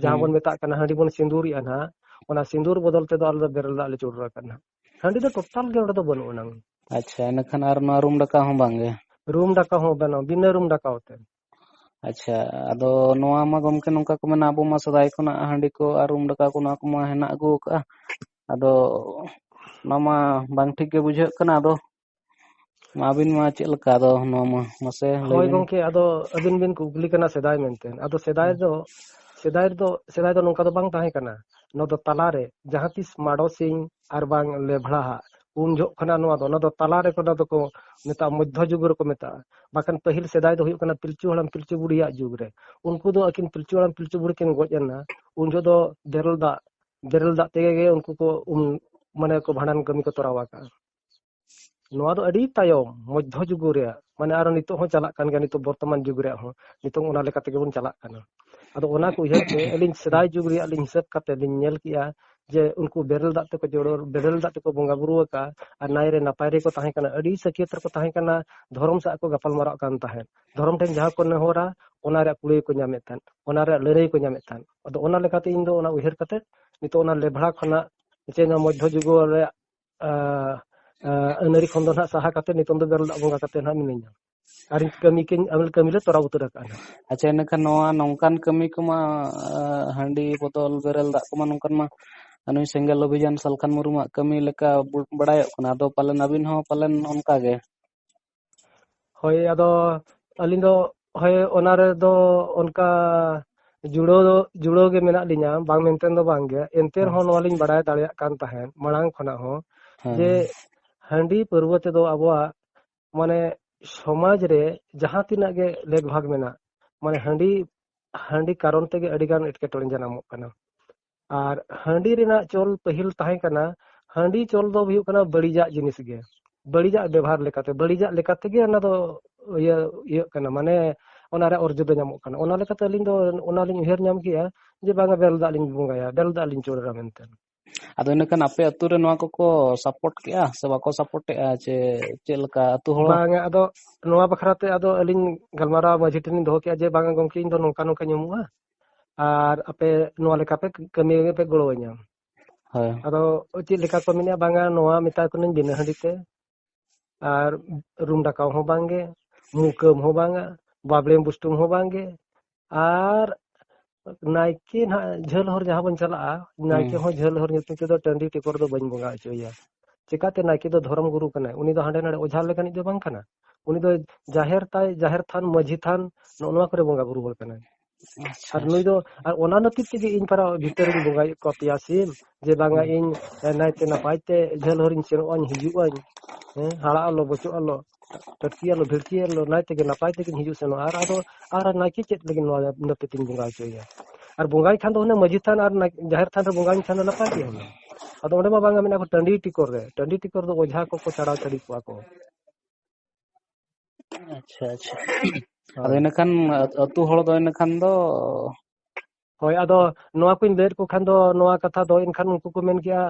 ᱡᱟᱦᱟᱸ ᱦᱩᱸ᱾ ᱵᱚᱱ ᱢᱮᱛᱟᱜ ᱠᱟᱱᱟ ᱦᱟᱺᱰᱤ ᱵᱚᱱ ᱥᱤᱸᱫᱩᱨᱮᱜᱼᱟ ᱱᱟᱦᱟᱜ, ᱚᱱᱟ ᱥᱤᱸᱫᱩᱨ ᱵᱚᱫᱚᱞ ᱛᱮᱫᱚ ᱟᱞᱮ ᱫᱚ ᱵᱮᱨᱮᱞ ᱫᱟᱜ ᱞᱮ ᱪᱚᱰᱚᱨ ᱟᱠᱟᱫ ᱱᱟᱦᱟᱜ᱾ ᱦᱟᱺᱰᱤ ᱫᱚ ᱴᱳᱴᱟᱞ ᱜᱮ ᱚᱸᱰᱮ ᱫᱚ ᱵᱟᱹᱱᱩᱜ ᱟᱱᱟᱝ᱾ ᱟᱪᱪᱷᱟ, ᱤᱱᱟᱹᱠᱷᱟᱱ ᱟᱨ ᱱᱚᱣᱟ ᱨᱩᱢ ᱰᱟᱠᱟᱣ ᱦᱚᱸ ᱵᱟᱝ ᱜᱮ? ᱨᱩᱢ ᱰᱟᱠᱟᱣ ᱦᱚᱸ ᱵᱟᱹᱱᱩᱜ, ᱵᱤᱱᱟᱹ ᱨᱩᱢ ᱰᱟᱠᱟᱣ ᱛᱮ᱾ ᱟᱪᱪᱷᱟ, ᱟᱫᱚ ᱱᱚᱣᱟ ᱢᱟ ᱜᱚᱢᱠᱮ ᱱᱚᱝᱠᱟ ᱠᱚ ᱢᱮᱱᱟ, ᱟᱵᱚ ᱢᱟ ᱥᱮᱫᱟᱭ ᱠᱷᱚᱱᱟᱜ ᱦᱟᱺᱰᱤ ᱠᱚ ᱟᱨ ᱨᱩᱢ ᱰᱟᱠᱟᱣ ᱠᱚ ᱱᱚᱣᱟ ᱠᱚᱢᱟ ᱦᱮᱱᱟᱜ ᱟᱹᱜᱩ ᱟᱠᱟᱜᱼᱟ᱾ ᱟᱫᱚ ᱚᱱᱟ ᱢᱟ ᱵᱟᱝ ᱴᱷᱤᱠ ᱜᱮ ᱵᱩᱡᱷᱟᱹᱜ ᱠᱟᱱᱟ᱾ ᱟᱫᱚ ᱢᱟ ᱟᱹᱵᱤᱱ ᱢᱟ ᱪᱮᱫ ᱞᱮᱠᱟ ᱟᱫᱚ ᱱᱚᱣᱟ ᱢᱟ ᱢᱟᱥᱮ ᱞᱟᱹᱭ ᱦᱳᱭ ᱵᱤᱱ᱾ ᱜᱚᱢᱠᱮ, ᱟᱫᱚ ᱟᱹᱵᱤᱱ ᱵᱤᱱ ᱠᱩᱠᱞᱤ ᱠᱟᱱᱟ ᱥᱮᱫᱟᱭ ᱢᱮᱱᱛᱮ᱾ ᱟᱫᱚ ᱥᱮᱫᱟᱭ ᱦᱩᱸ᱾ ᱫᱚ, ᱥᱮᱫᱟᱭ ᱨᱮᱫᱚ, ᱥᱮᱫᱟᱭ ᱫᱚ ᱱᱚᱝᱠᱟ ᱫᱚ ᱵᱟᱝ ᱛᱟᱦᱮᱸ ᱠᱟᱱᱟ᱾ ᱱᱚᱣᱟ ᱫᱚ ᱛᱟᱞᱟᱨᱮ ᱡᱟᱦᱟᱸ ᱛᱤᱥ ᱢᱟᱰᱚ ᱥᱤᱧ ᱟᱨ ᱵᱟᱝ ᱞᱮᱵᱷᱲᱟ ᱦᱟᱜ, ᱩᱱ ᱡᱚᱦᱚᱜ ᱠᱷᱚᱱᱟᱜ ᱱᱚᱣᱟ ᱫᱚ, ᱚᱱᱟ ᱫᱚ ᱛᱟᱞᱟ ᱨᱮ ᱚᱱᱟ ᱫᱚᱠᱚ ᱢᱮᱛᱟᱜᱼᱟ, ᱢᱚᱫᱽᱫᱷᱚ ᱡᱩᱜᱽ ᱨᱮᱠᱚ ᱢᱮᱛᱟᱜᱼᱟ᱾ ᱵᱟᱠᱷᱟᱱ ᱯᱟᱹᱦᱤᱞ ᱥᱮᱫᱟᱭ ᱫᱚ ᱦᱩᱭᱩᱜ ᱠᱟᱱᱟ ᱯᱤᱞᱪᱩ ᱦᱟᱲᱟᱢ ᱯᱤᱞᱪᱩ ᱵᱩᱲᱦᱤᱭᱟᱜ ᱡᱩᱜᱽ ᱨᱮ᱾ ᱩᱱᱠᱩ ᱫᱚ ᱟᱹᱠᱤᱱ ᱯᱤᱞᱪᱩ ᱦᱟᱲᱟᱢ ᱯᱤᱞᱪᱩ ᱵᱩᱲᱦᱤ ᱠᱤᱱ ᱜᱚᱡ ᱮᱱᱟ, ᱩᱱ ᱡᱚᱦᱚᱜ ᱫᱚ ᱵᱮᱨᱮᱞ ᱫᱟᱜ, ᱵᱮᱨᱮᱞ ᱫᱟᱜ ᱛᱮᱜᱮ ᱜᱮ ᱩᱱᱠᱩ ᱠᱚ ᱩᱢ, ᱢᱟᱱᱮ ᱠᱚ ᱵᱷᱟᱸᱰᱟᱱ ᱠᱟᱹᱢᱤ ᱠᱚ ᱛᱚᱨᱟᱣ ᱟᱠᱟᱫᱼᱟ᱾ ᱱᱚᱣᱟ ᱫᱚ ᱟᱹᱰᱤ ᱛᱟᱭᱚᱢ ᱢᱚᱫᱽᱫᱷᱚ ᱡᱩᱜᱽ ᱨᱮᱭᱟᱜ, ᱢᱟᱱᱮ ᱟᱨᱚ ᱱᱤᱛᱚᱜ ᱦᱚᱸ ᱪᱟᱞᱟᱜ ᱠᱟᱱ ᱜᱮᱭᱟ, ᱱᱤᱛᱚᱜ ᱵᱚᱨᱛᱚᱢᱟᱱ ᱡᱩᱜᱽ ᱨᱮᱭᱟᱜ ᱦᱚᱸ, ᱱᱤᱛᱚᱜ ᱚᱱᱟ ᱞᱮᱠᱟ ᱛᱮᱜᱮ ᱵᱚᱱ ᱪᱟᱞᱟᱜ ᱠᱟᱱᱟ᱾ ᱟᱫᱚ ᱚᱱᱟ ᱠᱚ ᱩᱭᱦᱟᱹᱨ ᱛᱮ ᱟᱹᱞᱤᱧ ᱥᱮᱫᱟᱭ ᱡᱩᱜᱽ ᱨᱮᱭᱟᱜ ᱞᱤᱧ ᱦᱤᱥᱟᱹᱵ ᱠᱟᱛᱮ ᱞᱤᱧ ᱧᱮᱞ ᱠᱮᱜᱼᱟ ᱡᱮ ᱩᱱᱠᱩ ᱵᱮᱨᱮᱞ ᱫᱟᱜ ᱛᱮᱠᱚ ᱡᱚᱲᱚᱨ, ᱵᱮᱨᱮᱞ ᱫᱟᱜ ᱛᱮᱠᱚ ᱵᱚᱸᱜᱟ ᱵᱩᱨᱩ ᱟᱠᱟᱫᱼᱟ ᱟᱨ ᱱᱟᱭ ᱨᱮ ᱱᱟᱯᱟᱭ ᱨᱮᱠᱚ ᱛᱟᱦᱮᱸ ᱠᱟᱱᱟ, ᱟᱹᱰᱤ ᱥᱟᱹᱠᱷᱭᱟᱹᱛ ᱨᱮᱠᱚ ᱛᱟᱦᱮᱸ ᱠᱟᱱᱟ, ᱫᱷᱚᱨᱚᱢ ᱥᱟᱶ ᱠᱚ ᱜᱟᱯᱟᱞ ᱢᱟᱨᱟᱜ ᱠᱟᱱ ᱛᱟᱦᱮᱸᱫ᱾ ᱫᱷᱚᱨᱚᱢ ᱴᱷᱮᱱ ᱡᱟᱦᱟᱸ ᱠᱚ ᱱᱮᱦᱚᱨᱟ, ᱚᱱᱟ ᱨᱮᱭᱟᱜ ᱠᱩᱲᱟᱹᱭ ᱠᱚ ᱧᱟᱢᱮᱫ ᱛᱟᱦᱮᱸᱫ, ᱚᱱᱟ ᱨᱮᱭᱟᱜ ᱞᱟᱹᱲᱦᱟᱹᱭ ᱠᱚ ᱧᱟᱢᱮᱫ ᱛᱟᱦᱮᱸᱫ᱾ ᱟᱫᱚ ᱚᱱᱟ ᱞᱮᱠᱟᱛᱮ ᱤᱧ ᱫᱚ ᱚᱱᱟ ᱩᱭᱦᱟᱹᱨ ᱠᱟᱛᱮ ᱱᱤᱛᱚᱜ ᱚᱱᱟ ᱞᱮᱵᱷᱲᱟ ᱠᱷᱚᱱᱟᱜ ᱪᱮ ᱱᱚᱣᱟ ᱢᱚᱫᱽᱫᱷᱚ ᱡᱩᱜᱽ ᱨᱮᱭᱟᱜ, ᱟᱸ, ᱟᱹᱱᱟᱹᱨᱤ ᱠᱷᱚᱱ ᱫᱚ ᱱᱟᱦᱟᱜ ᱥᱟᱦᱟ ᱠᱟᱛᱮ ᱱᱤᱛᱚᱝ ᱫᱚ ᱵᱮᱨᱮᱞ ᱫᱟᱜ ᱵᱚᱸᱜᱟ ᱠᱟᱛᱮ ᱱᱟᱦᱟᱜ ᱢᱤᱱᱟᱹᱧᱟ᱾ ᱟᱨ ᱤᱧ ᱠᱟᱹᱢᱤ ᱠᱟᱹᱢᱤ ᱞᱮ ᱛᱚᱨᱟᱣ ᱩᱛᱟᱹᱨ ᱟᱠᱟᱫᱼᱟ ᱱᱟᱦᱟᱜ᱾ ᱟᱪᱪᱷᱟ, ᱤᱱᱟᱹᱠᱷᱟᱱ ᱱᱚᱣᱟ ᱱᱚᱝᱠᱟᱱ ᱠᱟᱹᱢᱤ ᱠᱚᱢᱟ, ᱟᱸ, ᱦᱟᱺᱰᱤ ᱵᱚᱫᱚᱞ ᱵᱮᱨᱮᱞ ᱫᱟᱜ ᱠᱚᱢᱟ ᱱᱚᱝᱠᱟᱱ ᱢᱟ ᱱᱩᱭ ᱥᱮᱸᱜᱮᱞ ᱚᱵᱷᱤᱡᱟᱱ ᱥᱟᱞᱠᱷᱟᱱ ᱢᱩᱨᱢᱩᱣᱟᱜ ᱠᱟᱹᱢᱤ ᱞᱮᱠᱟ ᱵᱚ-, ᱵᱟᱲᱟᱭᱚᱜ ᱠᱟᱱᱟ᱾ ᱟᱫᱚ ᱯᱟᱞᱮᱱ ᱟᱹᱵᱤᱱ ᱦᱚᱸ ᱯᱟᱞᱮᱱ ᱚᱱᱠᱟ ᱜᱮ? ᱦᱳᱭ, ᱟᱫᱚ ᱟᱹᱞᱤᱧ ᱫᱚ, ᱦᱳᱭ, ᱚᱱᱟ ᱨᱮᱫᱚ ᱚᱱᱠᱟ ᱡᱩᱲᱟᱹᱣ ᱫᱚ, ᱡᱩᱲᱟᱹᱣ ᱜᱮ ᱢᱮᱱᱟᱜ ᱞᱤᱧᱟ, ᱵᱟᱝ ᱢᱮᱱᱛᱮ ᱫᱚ ᱵᱟᱝ ᱜᱮ᱾ ᱮᱱᱛᱮ ᱦᱮᱸ᱾ ᱨᱮᱦᱚᱸ ᱱᱚᱣᱟ ᱞᱤᱧ ᱵᱟᱲᱟᱭ ᱫᱟᱲᱮᱭᱟᱜ ᱠᱟᱱ ᱛᱟᱦᱮᱸᱫ ᱢᱟᱲᱟᱝ ᱠᱷᱚᱱᱟᱜ ᱦᱚᱸ, ᱦᱮᱸ᱾ ᱡᱮ ᱦᱟᱺᱰᱤ ᱯᱟᱹᱨᱣᱟᱹ ᱛᱮᱫᱚ ᱟᱵᱚᱣᱟᱜ, ᱢᱟᱱᱮ, ᱥᱚᱢᱟᱡᱽ ᱨᱮ ᱡᱟᱦᱟᱸ ᱛᱤᱱᱟᱹᱜ ᱜᱮ ᱞᱮᱠ ᱵᱷᱟᱜᱽ ᱢᱮᱱᱟᱜ, ᱢᱟᱱᱮ, ᱦᱟᱺᱰᱤ, ᱦᱟᱺᱰᱤ ᱠᱟᱨᱚᱱ ᱛᱮᱜᱮ ᱟᱹᱰᱤ ᱜᱟᱱ ᱮᱴᱠᱮᱴᱚᱬᱮ ᱡᱟᱱᱟᱢᱚᱜ ᱠᱟᱱᱟ᱾ ᱟᱨ ᱦᱟᱺᱰᱤ ᱨᱮᱱᱟᱜ ᱪᱚᱞ ᱯᱟᱹᱦᱤᱞ ᱛᱟᱦᱮᱸ ᱠᱟᱱᱟ, ᱦᱟᱺᱰᱤ ᱪᱚᱞ ᱫᱚ ᱦᱩᱭᱩᱜ ᱠᱟᱱᱟ ᱵᱟᱹᱲᱤᱡᱟᱜ ᱡᱤᱱᱤᱥ ᱜᱮ, ᱵᱟᱹᱲᱤᱡᱟᱜ ᱵᱮᱵᱷᱟᱨ ᱞᱮᱠᱟᱛᱮ, ᱵᱟᱹᱲᱤᱡᱟᱜ ᱞᱮᱠᱟ ᱛᱮᱜᱮ ᱚᱱᱟ ᱫᱚ ᱤᱭᱟᱹ, ᱤᱭᱟᱹᱜ ᱠᱟᱱᱟ, ᱢᱟᱱᱮ, ᱚᱱᱟ ᱨᱮ ᱚᱨᱡᱚ ᱫᱚ ᱧᱟᱢᱚᱜ ᱠᱟᱱᱟ᱾ ᱚᱱᱟ ᱞᱮᱠᱟᱛᱮ ᱟᱹᱞᱤᱧ ᱫᱚ ᱚᱱᱟᱞᱤᱧ ᱩᱭᱦᱟᱹᱨ ᱧᱟᱢ ᱠᱮᱜᱼᱟ ᱡᱮ ᱵᱟᱝᱟ, ᱵᱮᱨᱮᱞ ᱫᱟᱜ ᱞᱤᱧ ᱵᱚᱸᱜᱟᱭᱟ, ᱵᱮᱨᱮᱞ ᱫᱟᱜ ᱞᱤᱧ ᱪᱚᱰᱚᱨᱟ ᱢᱮᱱᱛᱮ᱾ ᱟᱫᱚ ᱤᱱᱟᱹᱠᱷᱟᱱ ᱟᱯᱮ ᱟᱹᱛᱩ ᱨᱮ ᱱᱚᱣᱟ ᱠᱚᱠᱚ ᱥᱟᱯᱳᱨᱴ ᱠᱮᱜᱼᱟ ᱥᱮ ᱵᱟᱠᱚ ᱥᱟᱯᱳᱨᱴ ᱮᱜᱼᱟ, ᱪᱮ ᱪᱮᱫ ᱞᱮᱠᱟ ᱟᱹᱛᱩ ᱦᱚᱲ? ᱵᱟᱝᱟ, ᱟᱫᱚ ᱱᱚᱣᱟ ᱵᱟᱠᱷᱨᱟ ᱛᱮ ᱟᱫᱚ ᱟᱹᱞᱤᱧ ᱜᱟᱞᱢᱟᱨᱟᱣ ᱢᱟᱹᱡᱷᱤ ᱴᱷᱮᱱ ᱞᱤᱧ ᱫᱚᱦᱚ ᱠᱮᱜᱼᱟ ᱡᱮ, "ᱵᱟᱝᱟ ᱜᱚᱢᱠᱮ, ᱤᱧ ᱫᱚ ᱱᱚᱝᱠᱟ ᱱᱚᱝᱠᱟᱧ ᱩᱢᱩᱜᱼᱟ, ᱟᱨ ᱟᱯᱮ ᱱᱚᱣᱟ ᱞᱮᱠᱟ ᱯᱮ ᱠᱟᱹᱢᱤ ᱨᱮᱜᱮ ᱯᱮ ᱜᱚᱲᱚ ᱟᱹᱧᱟ᱾" ᱦᱳᱭ᱾ ᱟᱫᱚ ᱪᱮᱫ ᱞᱮᱠᱟ ᱠᱚ ᱢᱮᱱᱮᱜᱼᱟ, "ᱵᱟᱝᱟ, ᱱᱚᱣᱟ ᱢᱮᱛᱟ ᱠᱚ ᱠᱟᱹᱱᱟᱹᱧ ᱵᱤᱱᱟᱹ ᱦᱟᱺᱰᱤ ᱛᱮ, ᱟᱨ ᱨᱩᱢ ᱰᱟᱠᱟᱣ ᱦᱚᱸ ᱵᱟᱝᱜᱮ, ᱢᱩᱠᱟᱹᱢ ᱦᱚᱸ ᱵᱟᱝᱟ, ᱵᱟᱵᱲᱮ ᱵᱩᱥᱴᱩᱢ ᱦᱚᱸ ᱵᱟᱝᱜᱮ, ᱟᱨ ᱱᱟᱭᱠᱮ ᱱᱟᱦᱟᱜ ᱡᱷᱟᱹᱞ ᱦᱚᱨ ᱡᱟᱦᱟᱸ ᱵᱚᱱ ᱪᱟᱞᱟᱜᱼᱟ, ᱱᱟᱭᱠᱮ ᱦᱩᱸ᱾ ᱦᱚᱸ ᱡᱷᱟᱹᱞ ᱦᱚᱨ ᱧᱩᱛᱩᱢ ᱛᱮᱫᱚ ᱴᱟᱺᱰᱤ ᱴᱤᱠᱚᱨ ᱫᱚ ᱵᱟᱹᱧ ᱵᱚᱸᱜᱟ ᱦᱚᱪᱚᱭᱟ᱾ ᱪᱮᱠᱟᱛᱮ? ᱱᱟᱭᱠᱮ ᱫᱚ ᱫᱷᱚᱨᱚᱢ ᱜᱩᱨᱩ ᱠᱟᱱᱟᱭ, ᱩᱱᱤ ᱫᱚ ᱦᱟᱸᱰᱮ ᱱᱟᱰᱮ ᱚᱡᱷᱟ ᱞᱮᱠᱟᱱᱤᱡ ᱫᱚ ᱵᱟᱝ ᱠᱟᱱᱟ᱾ ᱩᱱᱤ ᱫᱚ ᱡᱟᱦᱮᱨ ᱛᱟᱭ, ᱡᱟᱦᱮᱨ ᱛᱷᱟᱱ, ᱢᱟᱹᱡᱷᱤ ᱛᱷᱟᱱ, ᱱᱚᱜᱼᱚ ᱱᱚᱣᱟ ᱠᱚᱨᱮ ᱵᱚᱸᱜᱟ ᱵᱩᱨᱩ ᱦᱚᱲ ᱠᱟᱱᱟᱭ᱾ ᱟᱪᱪᱷᱟ, ᱟᱨ ᱱᱩᱭ ᱟᱪᱪᱷᱟ᱾ ᱫᱚ, ᱟᱨ ᱚᱱᱟ ᱱᱟᱹᱯᱤᱛ ᱛᱮᱜᱮ ᱤᱧ ᱯᱟᱨᱟ ᱵᱷᱤᱛᱟᱹᱨᱤᱧ ᱵᱚᱸᱜᱟᱭᱮᱫ ᱠᱚᱣᱟ ᱯᱮᱭᱟ ᱥᱤᱢ, ᱡᱮ ᱵᱟᱝᱟ ᱦᱩᱸ᱾ ᱤᱧ ᱱᱟᱭᱛᱮ ᱱᱟᱯᱟᱭ ᱛᱮ ᱡᱷᱟᱹᱞ ᱦᱚᱨᱤᱧ ᱥᱮᱱᱚᱜ ᱟᱹᱧ, ᱦᱤᱡᱩᱜ ᱟᱹᱧ, ᱦᱮᱸ, ᱦᱟᱲᱟᱜ ᱟᱞᱚ, ᱵᱚᱪᱚᱜ ᱟᱞᱚ, ᱴᱟᱹᱴᱠᱤ ᱟᱞᱚ, ᱵᱷᱤᱲᱠᱤ ᱟᱞᱚ, ᱱᱟᱭ ᱛᱮᱜᱮ ᱱᱟᱯᱟᱭ ᱛᱮᱜᱮᱧ ᱦᱤᱡᱩᱜ ᱥᱮᱱᱚᱜᱼᱟ᱾ ᱟᱨ ᱟᱫᱚ, ᱟᱨ ᱱᱟᱭᱠᱮ ᱪᱮᱫ ᱞᱟᱹᱜᱤᱫ ᱱᱚᱣᱟ ᱱᱟᱹᱯᱤᱛ ᱤᱧ ᱵᱚᱸᱜᱟ ᱦᱚᱪᱚᱭᱟ? ᱟᱨ ᱵᱚᱸᱜᱟᱭ ᱠᱷᱟᱱ ᱫᱚ ᱦᱩᱱᱟᱹᱝ ᱢᱟᱹᱡᱷᱤ ᱛᱷᱟᱱ ᱟᱨ ᱱᱟᱭ-, ᱡᱟᱦᱮᱨ ᱛᱷᱟᱱ ᱨᱮ ᱵᱚᱸᱜᱟᱧ ᱠᱷᱟᱱ ᱫᱚ ᱱᱟᱯᱟᱭ ᱜᱮ ᱦᱩᱱᱟᱹᱝ᱾ ᱟᱫᱚ ᱚᱸᱰᱮ ᱢᱟ ᱵᱟᱝᱟ, ᱢᱮᱱᱟᱜ ᱠᱚ ᱴᱟᱺᱰᱤ ᱴᱤᱠᱚᱨ ᱨᱮ, ᱴᱟᱺᱰᱤ ᱴᱤᱠᱚᱨ ᱫᱚ ᱚᱡᱷᱟ ᱠᱚᱠᱚ ᱪᱷᱟᱲᱟᱣ ᱪᱷᱟᱹᱲᱤ ᱠᱚᱣᱟ ᱠᱚ᱾ ᱟᱪᱪᱷᱟ, ᱟᱪᱪᱷᱟ᱾ ᱟᱫᱚ ᱦᱳᱭ᱾ ᱤᱱᱟᱹᱠᱷᱟᱱ ᱟᱹ-, ᱟᱹᱛᱩ ᱦᱚᱲ ᱫᱚ ᱤᱱᱟᱹᱠᱷᱟᱱ ᱫᱚ ᱦᱳᱭ, ᱟᱫᱚ ᱱᱚᱣᱟ ᱠᱚᱧ ᱞᱟᱹᱭᱟᱫ ᱠᱚ ᱠᱷᱟᱱ ᱫᱚ, ᱱᱚᱣᱟ ᱠᱟᱛᱷᱟ ᱫᱚ ᱮᱱᱠᱷᱟᱱ ᱩᱱᱠᱩ ᱠᱚ ᱢᱮᱱ ᱠᱮᱜᱼᱟ,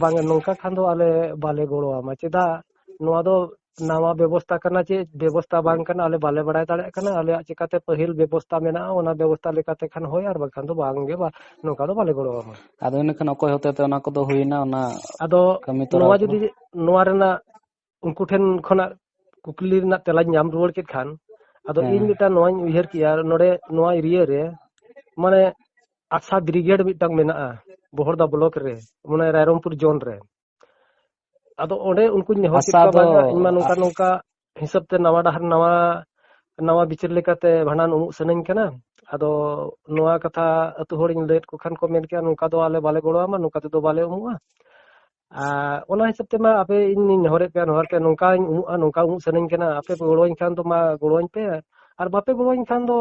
"ᱵᱟᱝᱟ, ᱱᱚᱝᱠᱟ ᱠᱷᱟᱱ ᱫᱚ ᱟᱞᱮ ᱵᱟᱞᱮ ᱜᱚᱲᱚᱣᱟᱢᱟ᱾ ᱪᱮᱫᱟᱜ? ᱱᱚᱣᱟ ᱫᱚ ᱱᱟᱣᱟ ᱵᱮᱵᱚᱥᱛᱟ ᱠᱟᱱᱟ ᱪᱮ ᱵᱮᱵᱚᱥᱛᱟ ᱵᱟᱝ ᱠᱟᱱᱟ, ᱟᱞᱮ ᱵᱟᱞᱮ ᱵᱟᱲᱟᱭ ᱫᱟᱲᱮᱭᱟᱜ ᱠᱟᱱᱟ᱾ ᱟᱞᱮᱭᱟᱜ ᱪᱤᱠᱟᱛᱮ ᱯᱟᱹᱦᱤᱞ ᱵᱮᱵᱚᱥᱛᱟ ᱢᱮᱱᱟᱜᱼᱟ, ᱚᱱᱟ ᱵᱮᱵᱚᱥᱛᱟ ᱞᱮᱠᱟᱛᱮ ᱠᱷᱟᱱ ᱦᱳᱭ, ᱟᱨ ᱵᱟᱝᱠᱷᱟᱱ ᱫᱚ ᱵᱟᱝ ᱜᱮ, ᱵᱟ-, ᱱᱚᱝᱠᱟ ᱫᱚ ᱵᱟᱞᱮ ᱜᱚᱲᱚ ᱟᱢᱟ᱾ ᱟᱫᱚ ᱤᱱᱟᱹᱠᱷᱟᱱ ᱚᱠᱚᱭ ᱦᱚᱛᱮᱛᱮ ᱚᱱᱟ ᱠᱚᱫᱚ ᱦᱩᱭᱱᱟ, ᱚᱱᱟ ᱟᱫᱚ ᱠᱟᱹᱢᱤ ᱛᱚᱨᱟᱣ ᱱᱚᱣᱟ ᱠᱚ? ᱡᱩᱫᱤ, ᱱᱚᱣᱟ ᱨᱮᱱᱟᱜ ᱩᱱᱠᱩ ᱴᱷᱮᱱ ᱠᱷᱚᱱᱟᱜ ᱠᱩᱠᱞᱤ ᱨᱮᱱᱟᱜ ᱛᱮᱞᱟᱧ ᱧᱟᱢ ᱨᱩᱣᱟᱹᱲ ᱠᱮᱫ ᱠᱷᱟᱱ, ᱟᱫᱚ ᱤᱧ ᱦᱮᱸ᱾ ᱢᱤᱫᱴᱟᱝ ᱱᱚᱣᱟᱧ ᱩᱭᱦᱟᱹᱨ ᱠᱮᱜᱼᱟ, ᱱᱚᱰᱮ ᱱᱚᱣᱟ area ᱨᱮ ᱢᱟᱱᱮ ᱟᱥᱟ ᱵᱨᱤᱜᱮᱰ ᱢᱤᱫᱴᱟᱝ ᱢᱮᱱᱟᱜᱼᱟ ᱵᱚᱦᱚᱲᱫᱟ ᱵᱞᱚᱠ ᱨᱮ, ᱢᱟᱱᱮ ᱨᱟᱭᱨᱚᱝᱯᱩᱨ ᱡᱳᱱ ᱨᱮ᱾ ᱟᱫᱚ ᱚᱸᱰᱮ ᱩᱱᱠᱩᱧ ᱱᱮᱦᱚᱨ ᱠᱮᱫ ᱟᱥᱟ ᱠᱚᱣᱟ, ᱫᱚ ᱵᱟᱝᱟ, ᱤᱧ ᱢᱟ ᱱᱚᱝᱠᱟ ᱱᱚᱝᱠᱟ ᱦᱤᱥᱟᱹᱵ ᱛᱮ ᱱᱟᱣᱟ ᱰᱟᱦᱟᱨ, ᱱᱟᱣᱟ, ᱱᱟᱣᱟ ᱵᱤᱪᱟᱹᱨ ᱞᱮᱠᱟᱛᱮ ᱵᱷᱟᱸᱰᱟᱱ ᱩᱢᱩᱜ ᱥᱟᱱᱟᱧ ᱠᱟᱱᱟ᱾ ᱟᱫᱚ ᱱᱚᱣᱟ ᱠᱟᱛᱷᱟ ᱟᱹᱛᱩ ᱦᱚᱲᱤᱧ ᱞᱟᱹᱭᱟᱫ ᱠᱚ ᱠᱷᱟᱱ ᱠᱚ ᱢᱮᱱ ᱠᱮᱜᱼᱟ, "ᱱᱚᱝᱠᱟ ᱫᱚ ᱟᱞᱮ ᱵᱟᱞᱮ ᱜᱚᱲᱚ ᱟᱢᱟ, ᱱᱚᱝᱠᱟ ᱛᱮᱫᱚ ᱵᱟᱞᱮ ᱩᱢᱩᱜᱼᱟ᱾ ᱟᱨ ᱚᱱᱟ ᱦᱤᱥᱟᱹᱵ ᱛᱮᱢᱟ ᱟᱯᱮ ᱤᱧᱤᱧ ᱱᱮᱦᱚᱨᱮᱫ ᱯᱮᱭᱟ, ᱱᱮᱦᱚᱨ ᱯᱮ, ᱱᱚᱝᱠᱟᱧ ᱩᱢᱩᱜᱼᱟ, ᱱᱚᱝᱠᱟ ᱩᱢᱩᱜ ᱥᱟᱱᱟᱧ ᱠᱟᱱᱟ, ᱟᱯᱮ ᱯᱮ ᱜᱚᱲᱚᱣᱟᱹᱧ ᱠᱷᱟᱱ ᱫᱚ ᱢᱟ ᱜᱚᱲᱚᱣᱟᱹᱧ ᱯᱮ, ᱟᱨ ᱵᱟᱯᱮ ᱜᱚᱲᱚᱣᱟᱹᱧ ᱠᱷᱟᱱ ᱫᱚ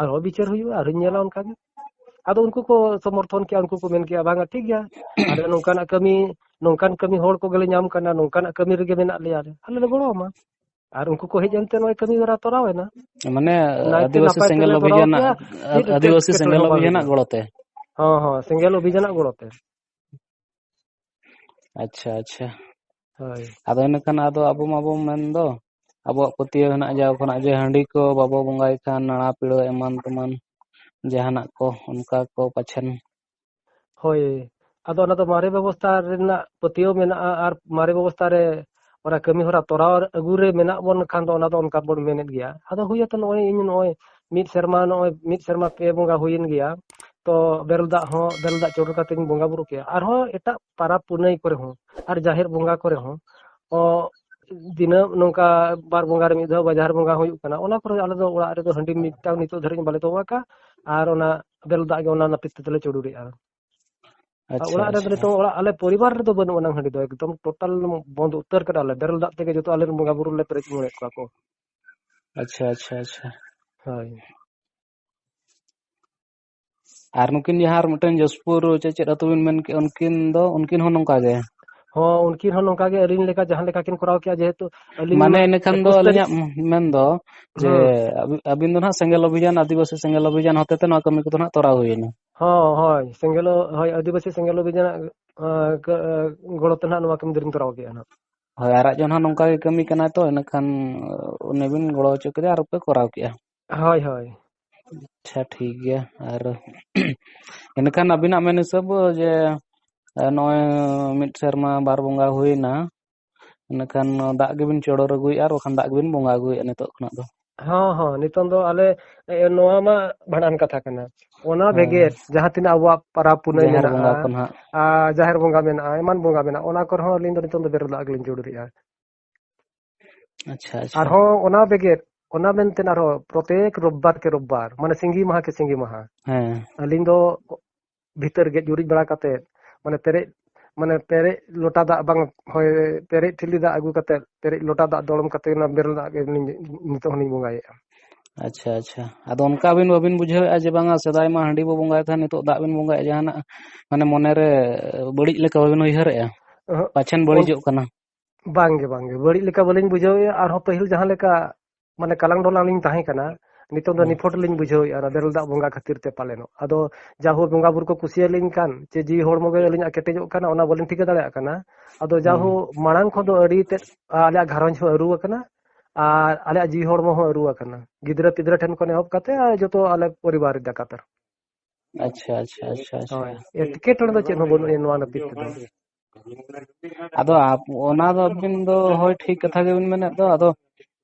ᱟᱨᱦᱚᱸ ᱵᱤᱪᱟᱹᱨ ᱦᱩᱭᱩᱜᱼᱟ, ᱟᱨᱦᱚᱸᱧ ᱧᱮᱞᱟ ᱚᱱᱠᱟ ᱜᱮ᱾" ᱟᱫᱚ ᱩᱱᱠᱩ ᱠᱚ ᱥᱚᱢᱚᱨᱛᱷᱚᱱ ᱠᱮᱜᱼᱟ, ᱩᱱᱠᱩ ᱠᱚ ᱢᱮᱱ ᱠᱮᱜᱼᱟ, "ᱵᱟᱝᱟ, ᱴᱷᱤᱠ ᱜᱮᱭᱟ, ᱟᱞᱮ ᱱᱚᱝᱠᱟᱱᱟᱜ ᱠᱟᱹᱢᱤ, ᱱᱚᱝᱠᱟᱱ ᱠᱟᱹᱢᱤ ᱦᱚᱲ ᱠᱚᱜᱮᱞᱮ ᱧᱟᱢ ᱠᱟᱱᱟ, ᱱᱚᱝᱠᱟᱱᱟᱜ ᱠᱟᱹᱢᱤ ᱨᱮᱜᱮ ᱢᱮᱱᱟᱜ ᱞᱮᱭᱟ, ᱟᱞᱮ ᱞᱮ ᱜᱚᱲᱚ ᱟᱢᱟ᱾" ᱟᱨ ᱩᱱᱠᱩ ᱠᱚ ᱦᱮᱡ ᱮᱱᱛᱮ ᱱᱚᱜᱼᱚᱭ ᱠᱟᱹᱢᱤ ᱦᱚᱨᱟ ᱛᱚᱨᱟᱣ ᱮᱱᱟ᱾ ᱢᱟᱱᱮ ᱱᱟᱭᱛᱮ ᱟᱹᱫᱤᱵᱟᱹᱥᱤ ᱱᱟᱯᱟᱭ ᱥᱮᱸᱜᱮᱞ ᱛᱮᱞᱮ ᱛᱚᱨᱟᱣ ᱚᱵᱷᱤᱡᱟᱱᱟᱜ, ᱠᱮᱜᱼᱟ, ᱪᱮᱫ ᱟᱹᱫᱤᱵᱟᱹᱥᱤ ᱮᱴᱠᱮᱴᱚᱬᱮ ᱥᱮᱸᱜᱮᱞ ᱦᱚᱸ ᱵᱟᱝ ᱚᱵᱷᱤᱡᱟᱱᱟᱜ ᱦᱩᱭᱩᱜᱼᱟ᱾ ᱜᱚᱲᱚ ᱛᱮ᱾ ᱦᱚᱸ, ᱦᱚᱸ, ᱥᱮᱸᱜᱮᱞ ᱚᱵᱷᱤᱡᱟᱱᱟᱜ ᱜᱚᱲᱚ ᱛᱮ᱾ ᱟᱪᱪᱷᱟ, ᱟᱪᱪᱷᱟ᱾ ᱦᱳᱭ᱾ ᱟᱫᱚ ᱤᱱᱟᱹᱠᱷᱟᱱ ᱟᱫᱚ ᱟᱵᱚ ᱢᱟᱵᱚ ᱢᱮᱱ ᱫᱚ, ᱟᱵᱚᱣᱟᱜ ᱯᱟᱹᱛᱭᱟᱹᱣ ᱦᱮᱱᱟᱜ ᱡᱟᱣ ᱠᱷᱚᱱᱟᱜ ᱡᱮ ᱦᱟᱺᱰᱤ ᱠᱚ ᱵᱟᱵᱚ ᱵᱚᱸᱜᱟᱭ ᱠᱷᱟᱱ ᱱᱟᱲᱟ ᱯᱤᱲᱟᱹ ᱮᱢᱟᱱ ᱛᱮᱢᱟᱱ ᱡᱟᱦᱟᱱᱟᱜ ᱠᱚ ᱚᱱᱠᱟ ᱠᱚ ᱯᱟᱪᱷᱮᱱ᱾ ᱦᱳᱭ, ᱟᱫᱚ ᱚᱱᱟ ᱫᱚ ᱢᱟᱨᱮ ᱵᱮᱵᱚᱥᱛᱷᱟ ᱨᱮᱱᱟᱜ ᱯᱟᱹᱛᱭᱟᱹᱣ ᱢᱮᱱᱟᱜᱼᱟ ᱟᱨ ᱢᱟᱨᱮ ᱵᱮᱵᱚᱥᱛᱷᱟ ᱨᱮ ᱚᱱᱟ ᱠᱟᱹᱢᱤ ᱦᱚᱨᱟ ᱛᱚᱨᱟᱣ ᱟᱹᱜᱩ ᱨᱮ ᱢᱮᱱᱟᱜ ᱵᱚᱱ ᱠᱷᱟᱱ ᱫᱚ ᱚᱱᱟ ᱫᱚ ᱚᱱᱠᱟ ᱵᱚᱱ ᱢᱮᱱᱮᱫ ᱜᱮᱭᱟ᱾ ᱟᱫᱚ ᱦᱩᱭ ᱟᱛᱚ ᱱᱚᱜᱼᱚᱭ ᱤᱧ ᱱᱚᱜᱼᱚᱭ ᱢᱤᱫ ᱥᱮᱨᱢᱟ, ᱱᱚᱜᱼᱚᱭ ᱢᱤᱫ ᱥᱮᱨᱢᱟ ᱯᱮ ᱵᱚᱸᱜᱟ ᱦᱩᱭᱮᱱ ᱜᱮᱭᱟ, ᱛᱚ ᱵᱮᱨᱮᱞ ᱫᱟᱜ ᱦᱚᱸ, ᱵᱮᱨᱮᱞ ᱫᱟᱜ ᱪᱚᱰᱚᱨ ᱠᱟᱛᱮᱧ ᱵᱚᱸᱜᱟ ᱵᱩᱨᱩ ᱠᱮᱜᱼᱟ᱾ ᱟᱨᱦᱚᱸ ᱮᱴᱟᱜ ᱯᱟᱨᱟᱵᱽ ᱯᱩᱱᱟᱹᱭ ᱠᱚᱨᱮ ᱦᱚᱸ ᱟᱨ ᱡᱟᱦᱮᱨ ᱵᱚᱸᱜᱟ ᱠᱚᱨᱮ ᱦᱚᱸ, ᱚ, ᱫᱤᱱᱟᱹᱢ ᱱᱚᱝᱠᱟ ᱵᱟᱨ ᱵᱚᱸᱜᱟ ᱨᱮ ᱢᱤᱫ ᱫᱷᱟᱣ ᱵᱟ ᱡᱟᱦᱮᱨ ᱵᱚᱸᱜᱟ ᱦᱩᱭᱩᱜ ᱠᱟᱱᱟ, ᱚᱱᱟ ᱠᱚᱨᱮ ᱟᱞᱮ ᱫᱚ ᱚᱲᱟᱜ ᱨᱮᱫᱚ ᱦᱟᱺᱰᱤ ᱢᱤᱫᱴᱟᱝ ᱱᱤᱛᱚᱜ ᱫᱷᱟᱹᱨᱤᱡ ᱵᱟᱞᱮ ᱫᱚᱦᱚ ᱟᱠᱟᱫ᱾ ᱟᱨ ᱚᱱᱟ ᱵᱮᱨᱮᱞ ᱫᱟᱜ ᱜᱮ ᱚᱱᱟ ᱱᱟᱹᱯᱤᱛ ᱛᱮᱫᱚᱞᱮ ᱪᱚᱰᱚᱨᱮᱜᱼᱟ᱾ ᱟᱨ ᱟᱪᱪᱷᱟ, ᱚᱲᱟᱜ ᱨᱮᱫᱚ ᱟᱪᱪᱷᱟ᱾ ᱱᱤᱛᱚᱝ ᱚᱲᱟᱜ, ᱟᱞᱮ ᱯᱚᱨᱤᱵᱟᱨ ᱨᱮᱫᱚ ᱵᱟᱹᱱᱩᱜ ᱟᱱᱟᱝ ᱦᱟᱺᱰᱤ ᱫᱚ, ᱮᱠᱫᱚᱢ ᱴᱳᱴᱟᱞ ᱵᱚᱱᱫ ᱩᱛᱟᱹᱨ ᱠᱟᱫᱟ ᱞᱮ᱾ ᱵᱮᱨᱮᱞ ᱫᱟᱜ ᱛᱮᱜᱮ ᱡᱚᱛᱚ ᱟᱞᱮ ᱨᱮᱱ ᱵᱚᱸᱜᱟ ᱵᱩᱨᱩ ᱞᱮ ᱯᱮᱨᱮᱡ ᱢᱩᱲᱮᱫ ᱠᱚᱣᱟ ᱠᱚ᱾ ᱟᱪᱪᱷᱟ, ᱟᱪᱪᱷᱟ, ᱟᱪᱪᱷᱟ᱾ ᱦᱳᱭ᱾ ᱟᱨ ᱱᱩᱠᱤᱱ ᱡᱟᱦᱟᱸ ᱟᱨ ᱢᱤᱫᱴᱮᱱ ᱡᱚᱥᱯᱩᱨ ᱪᱮᱫ, ᱪᱮᱫ ᱟᱹᱛᱩ ᱵᱤᱱ ᱢᱮᱱ ᱠᱮᱫ, ᱩᱱᱠᱤᱱ ᱫᱚ, ᱩᱱᱠᱤᱱ ᱦᱚᱸ ᱱᱚᱝᱠᱟ ᱜᱮ? ᱦᱚᱸ, ᱩᱱᱠᱤᱱ ᱦᱚᱸ ᱱᱚᱝᱠᱟ ᱜᱮ ᱟᱹᱞᱤᱧ ᱞᱮᱠᱟ ᱡᱟᱦᱟᱸ ᱞᱮᱠᱟ ᱠᱤᱱ ᱠᱚᱨᱟᱣ ᱠᱮᱜᱼᱟ, ᱡᱮᱦᱮᱛᱩ ᱟᱹᱞᱤᱧ ᱢᱟᱱᱮ ᱢᱟ ᱤᱱᱟᱹ ᱠᱷᱟᱱ ᱫᱚ ᱮᱠᱩᱥ ᱛᱟᱹᱨᱤᱠᱷ ᱟᱹᱞᱤᱧᱟᱜ ᱢᱮᱱ ᱫᱚ ᱡᱮ ᱦᱩᱸ᱾ ᱟᱹᱵᱤ-, ᱟᱹᱵᱤᱱ ᱫᱚ ᱱᱟᱦᱟᱜ ᱥᱮᱸᱜᱮᱞ ᱚᱵᱷᱤᱡᱟᱱ, ᱟᱹᱫᱤᱵᱟᱹᱥᱤ ᱥᱮᱸᱜᱮᱞ ᱚᱵᱷᱤᱡᱟᱱ ᱦᱚᱛᱮᱛᱮ ᱱᱚᱣᱟ ᱠᱟᱹᱢᱤ ᱠᱚᱫᱚ ᱱᱟᱦᱟᱜ ᱛᱚᱨᱟᱣ ᱦᱩᱭᱮᱱᱟ᱾ ᱦᱚᱸ, ᱦᱳᱭ, ᱥᱮᱸᱜᱮᱞ, ᱦᱳᱭ, ᱟᱹᱫᱤᱵᱟᱹᱥᱤ ᱥᱮᱸᱜᱮᱞ ᱚᱵᱷᱤᱡᱟᱱᱟᱜ, ᱟᱸ, ᱠᱟᱹ-, ᱟᱸ, ᱜᱚᱲᱚ ᱛᱮ ᱱᱟᱦᱟᱜ ᱱᱚᱣᱟ ᱠᱟᱹᱢᱤ ᱫᱚᱞᱤᱧ ᱛᱚᱨᱟᱣ ᱠᱮᱜᱼᱟ ᱱᱟᱦᱟᱜ᱾ ᱦᱳᱭ, ᱟᱨᱟᱜ ᱡᱚᱱ ᱦᱚᱸ ᱱᱚᱝᱠᱟ ᱜᱮ ᱠᱟᱹᱢᱤ ᱠᱟᱱᱟᱭ ᱛᱚ, ᱤᱱᱟᱹᱠᱷᱟᱱ ᱩᱱᱤ ᱵᱤᱱ ᱜᱚᱲᱚ ᱦᱚᱪᱚ ᱠᱮᱫᱮᱭᱟ ᱟᱨ ᱯᱮ ᱠᱚᱨᱟᱣ ᱠᱮᱜᱼᱟ᱾ ᱦᱳᱭ, ᱦᱳᱭ᱾ ᱟᱪᱪᱷᱟ, ᱴᱷᱤᱠ ᱜᱮᱭᱟ᱾ ᱟᱨ ᱮᱱᱠᱷᱟᱱ ᱟᱹᱵᱤᱱᱟᱜ ᱢᱮᱱ ᱦᱤᱥᱟᱹᱵ ᱡᱮ, ᱮ, ᱱᱚᱜᱼᱚᱭ ᱢᱤᱫ ᱥᱮᱨᱢᱟ ᱵᱟᱨ ᱵᱚᱸᱜᱟ ᱦᱩᱭᱱᱟ, ᱤᱱᱟᱹᱠᱷᱟᱱ ᱫᱟᱜ ᱜᱮᱵᱤᱱ ᱪᱚᱰᱚᱨ ᱟᱹᱜᱩᱭᱮᱫᱼᱟ ᱟᱨ ᱵᱟᱠᱷᱟᱱ ᱫᱟᱜ ᱜᱮᱵᱤᱱ ᱵᱚᱸᱜᱟ ᱟᱹᱜᱩᱭᱮᱫᱼᱟ ᱱᱤᱛᱚᱜ ᱠᱷᱚᱱᱟᱜ ᱫᱚ? ᱦᱚᱸ, ᱦᱚᱸ, ᱱᱤᱛᱚᱝ ᱫᱚ ᱟᱞᱮ, ᱮ, ᱱᱚᱣᱟ ᱢᱟ ᱵᱷᱟᱸᱰᱟᱱ ᱠᱟᱛᱷᱟ ᱠᱟᱱᱟ᱾ ᱚᱱᱟ ᱦᱮᱸ᱾ ᱵᱷᱮᱜᱮᱫ ᱡᱟᱦᱟᱸ ᱛᱤᱱᱟᱹᱜ ᱟᱵᱚᱣᱟᱜ ᱯᱟᱨᱟᱵᱽ ᱯᱩᱱᱟᱹᱭ ᱡᱟᱦᱮᱨ ᱢᱮᱱᱟᱜᱼᱟ, ᱵᱚᱸᱜᱟ ᱠᱚ ᱱᱟᱦᱟᱜ᱾ ᱟᱨ ᱡᱟᱦᱮᱨ ᱵᱚᱸᱜᱟ ᱢᱮᱱᱟᱜᱼᱟ, ᱮᱢᱟᱱ ᱵᱚᱸᱜᱟ ᱢᱮᱱᱟᱜᱼᱟ, ᱚᱱᱟ ᱠᱚᱨᱮ ᱦᱚᱸ ᱟᱹᱞᱤᱧ ᱫᱚ ᱱᱤᱛᱚᱝ ᱫᱚ ᱵᱮᱨᱮᱞ ᱫᱟᱜ ᱜᱮᱞᱤᱧ ᱪᱚᱰᱚᱨᱮᱜᱼᱟ᱾ ᱟᱪᱪᱷᱟ, ᱟᱪᱪᱷᱟ᱾ ᱟᱨᱦᱚᱸ ᱚᱱᱟ ᱵᱮᱜᱮᱫ, ᱚᱱᱟ ᱢᱮᱱᱛᱮ ᱟᱨᱦᱚᱸ ᱯᱨᱚᱛᱮᱠ ᱨᱳᱵᱵᱟᱨ ᱠᱮ ᱨᱳᱵᱵᱟᱨ, ᱢᱟᱱᱮ ᱥᱤᱸᱜᱤ ᱢᱟᱦᱟ ᱠᱮ ᱥᱤᱸᱜᱤ ᱢᱟᱦᱟ, ᱦᱮᱸ᱾ ᱟᱹᱞᱤᱧ ᱫᱚ ᱵᱷᱤᱛᱟᱹᱨ ᱜᱮᱡ ᱜᱩᱨᱤᱡ ᱵᱟᱲᱟ ᱠᱟᱛᱮᱫ, ᱢᱟᱱᱮ ᱯᱮᱨᱮᱡ, ᱢᱟᱱᱮ ᱯᱮᱨᱮᱡ ᱞᱚᱴᱟ ᱫᱟᱜ ᱵᱟᱝ, ᱦᱳᱭ, ᱯᱮᱨᱮᱡ ᱴᱷᱤᱞᱤ ᱫᱟᱜ ᱟᱹᱜᱩ ᱠᱟᱛᱮᱫ, ᱯᱮᱨᱮᱡ ᱞᱚᱴᱟ ᱫᱟᱜ ᱫᱚᱲᱚᱢ ᱠᱟᱛᱮᱫ ᱚᱱᱟ ᱵᱮᱨᱮᱞ ᱫᱟᱜ ᱜᱮ ᱱᱤᱛᱚᱜ ᱦᱚᱸᱞᱤᱧ ᱵᱚᱸᱜᱟᱭᱮᱫᱼᱟ᱾ ᱟᱪᱪᱷᱟ, ᱟᱪᱪᱷᱟ᱾ ᱟᱫᱚ ᱚᱱᱠᱟ ᱟᱹᱵᱤᱱ ᱵᱟᱹᱵᱤᱱ ᱵᱩᱡᱷᱟᱹᱣᱮᱫᱼᱟ ᱡᱮ ᱵᱟᱝᱟ ᱥᱮᱫᱟᱭ ᱢᱟ ᱦᱟᱺᱰᱤ ᱵᱚ ᱵᱚᱸᱜᱟᱭ ᱛᱟᱦᱮᱸᱫ, ᱱᱤᱛᱚᱜ ᱫᱟᱜ ᱵᱤᱱ ᱵᱚᱸᱜᱟᱭᱮᱫᱼᱟ, ᱡᱟᱦᱟᱱᱟᱜ ᱢᱟᱱᱮ ᱢᱚᱱᱮᱨᱮ ᱵᱟᱹᱲᱤᱡ ᱞᱮᱠᱟ ᱵᱟᱹᱵᱤᱱ ᱩᱭᱦᱟᱹᱨᱮᱫᱼᱟ? ᱚᱦᱚᱸᱜ, ᱯᱟᱪᱷᱮᱱ ᱚᱱ- ᱵᱟᱹᱲᱤᱡᱚᱜ ᱠᱟᱱᱟ᱾ ᱵᱟᱝᱜᱮ, ᱵᱟᱝᱜᱮ, ᱵᱟᱹᱲᱤᱡ ᱞᱮᱠᱟ ᱵᱟᱹᱞᱤᱧ ᱵᱩᱡᱷᱟᱹᱣᱮᱫᱼᱟ᱾ ᱟᱨᱦᱚᱸ ᱯᱟᱹᱦᱤᱞ ᱡᱟᱦᱟᱸ ᱞᱮᱠᱟ ᱢᱟᱱᱮ ᱠᱟᱞᱟᱝ ᱰᱚᱞᱟᱝ ᱞᱤᱧ ᱛᱟᱦᱮᱸ ᱠᱟᱱᱟ, ᱱᱤᱛᱚᱝ ᱫᱚ ᱦᱮᱸ᱾ ᱱᱤᱯᱷᱩᱴ ᱞᱤᱧ ᱵᱩᱡᱷᱟᱹᱣᱮᱫᱼᱟ ᱚᱱᱟ ᱵᱮᱨᱮᱞ ᱫᱟᱜ ᱵᱚᱸᱜᱟ ᱠᱷᱟᱹᱛᱤᱨ ᱛᱮ ᱯᱟᱞᱮᱱᱚᱜ᱾ ᱟᱫᱚ ᱡᱟᱦᱳ ᱵᱚᱸᱜᱟ ᱵᱩᱨᱩ ᱠᱚ ᱠᱩᱥᱤᱭᱟᱞᱤᱧ ᱠᱟᱱ, ᱪᱮ ᱡᱤᱣᱤ ᱦᱚᱲᱢᱚ ᱜᱮ ᱟᱹᱞᱤᱧᱟᱜ ᱠᱮᱴᱮᱡᱚᱜ ᱠᱟᱱᱟ, ᱚᱱᱟ ᱵᱟᱹᱞᱤᱧ ᱴᱷᱤᱠᱟᱹ ᱫᱟᱲᱮᱭᱟᱜ ᱠᱟᱱᱟ᱾ ᱟᱫᱚ ᱦᱮᱸ᱾ ᱡᱟᱦᱳ ᱢᱟᱲᱟᱝ ᱠᱷᱚᱱ ᱫᱚ ᱟᱹᱰᱤ ᱛᱮᱫ ᱟᱞᱮᱭᱟᱜ ᱜᱷᱟᱨᱚᱸᱡᱽ ᱦᱚᱸ ᱟᱹᱨᱩ ᱟᱠᱟᱱᱟ ᱟᱨ ᱟᱞᱮᱭᱟᱜ ᱡᱤᱣᱤ ᱦᱚᱲᱢᱚ ᱦᱚᱸ ᱟᱹᱨᱩ ᱟᱠᱟᱱᱟ᱾ ᱜᱤᱫᱽᱨᱟᱹ ᱯᱤᱫᱽᱨᱟᱹ ᱴᱷᱮᱱ ᱠᱷᱚᱱ ᱮᱦᱚᱵ ᱠᱟᱛᱮ ᱟᱨ ᱡᱚᱛᱚ ᱟᱞᱮ ᱯᱚᱨᱤᱵᱟᱨ ᱞᱮᱠᱟᱛᱮ᱾ ᱟᱪᱪᱷᱟ, ᱟᱪᱪᱷᱟ, ᱟᱪᱪᱷᱟ, ᱟᱪᱪᱷᱟ᱾ ᱦᱳᱭ, ᱮᱴᱠᱮᱴᱚᱬᱮ ᱫᱚ ᱪᱮᱫ ᱦᱚᱸ ᱵᱟᱹᱱᱩᱜᱼᱟ ᱱᱚᱣᱟ ᱱᱟᱹᱯᱤᱛ ᱛᱮᱫᱚ᱾ ᱟᱫᱚ ᱟᱯ-, ᱚᱱᱟ ᱫᱚ ᱟᱹᱵᱤᱱ ᱫᱚ ᱦᱳᱭ ᱴᱷᱤᱠ ᱠᱟᱛᱷᱟ ᱜᱮᱵᱤᱱ ᱢᱮᱱᱮᱫ ᱫᱚ, ᱟᱫᱚ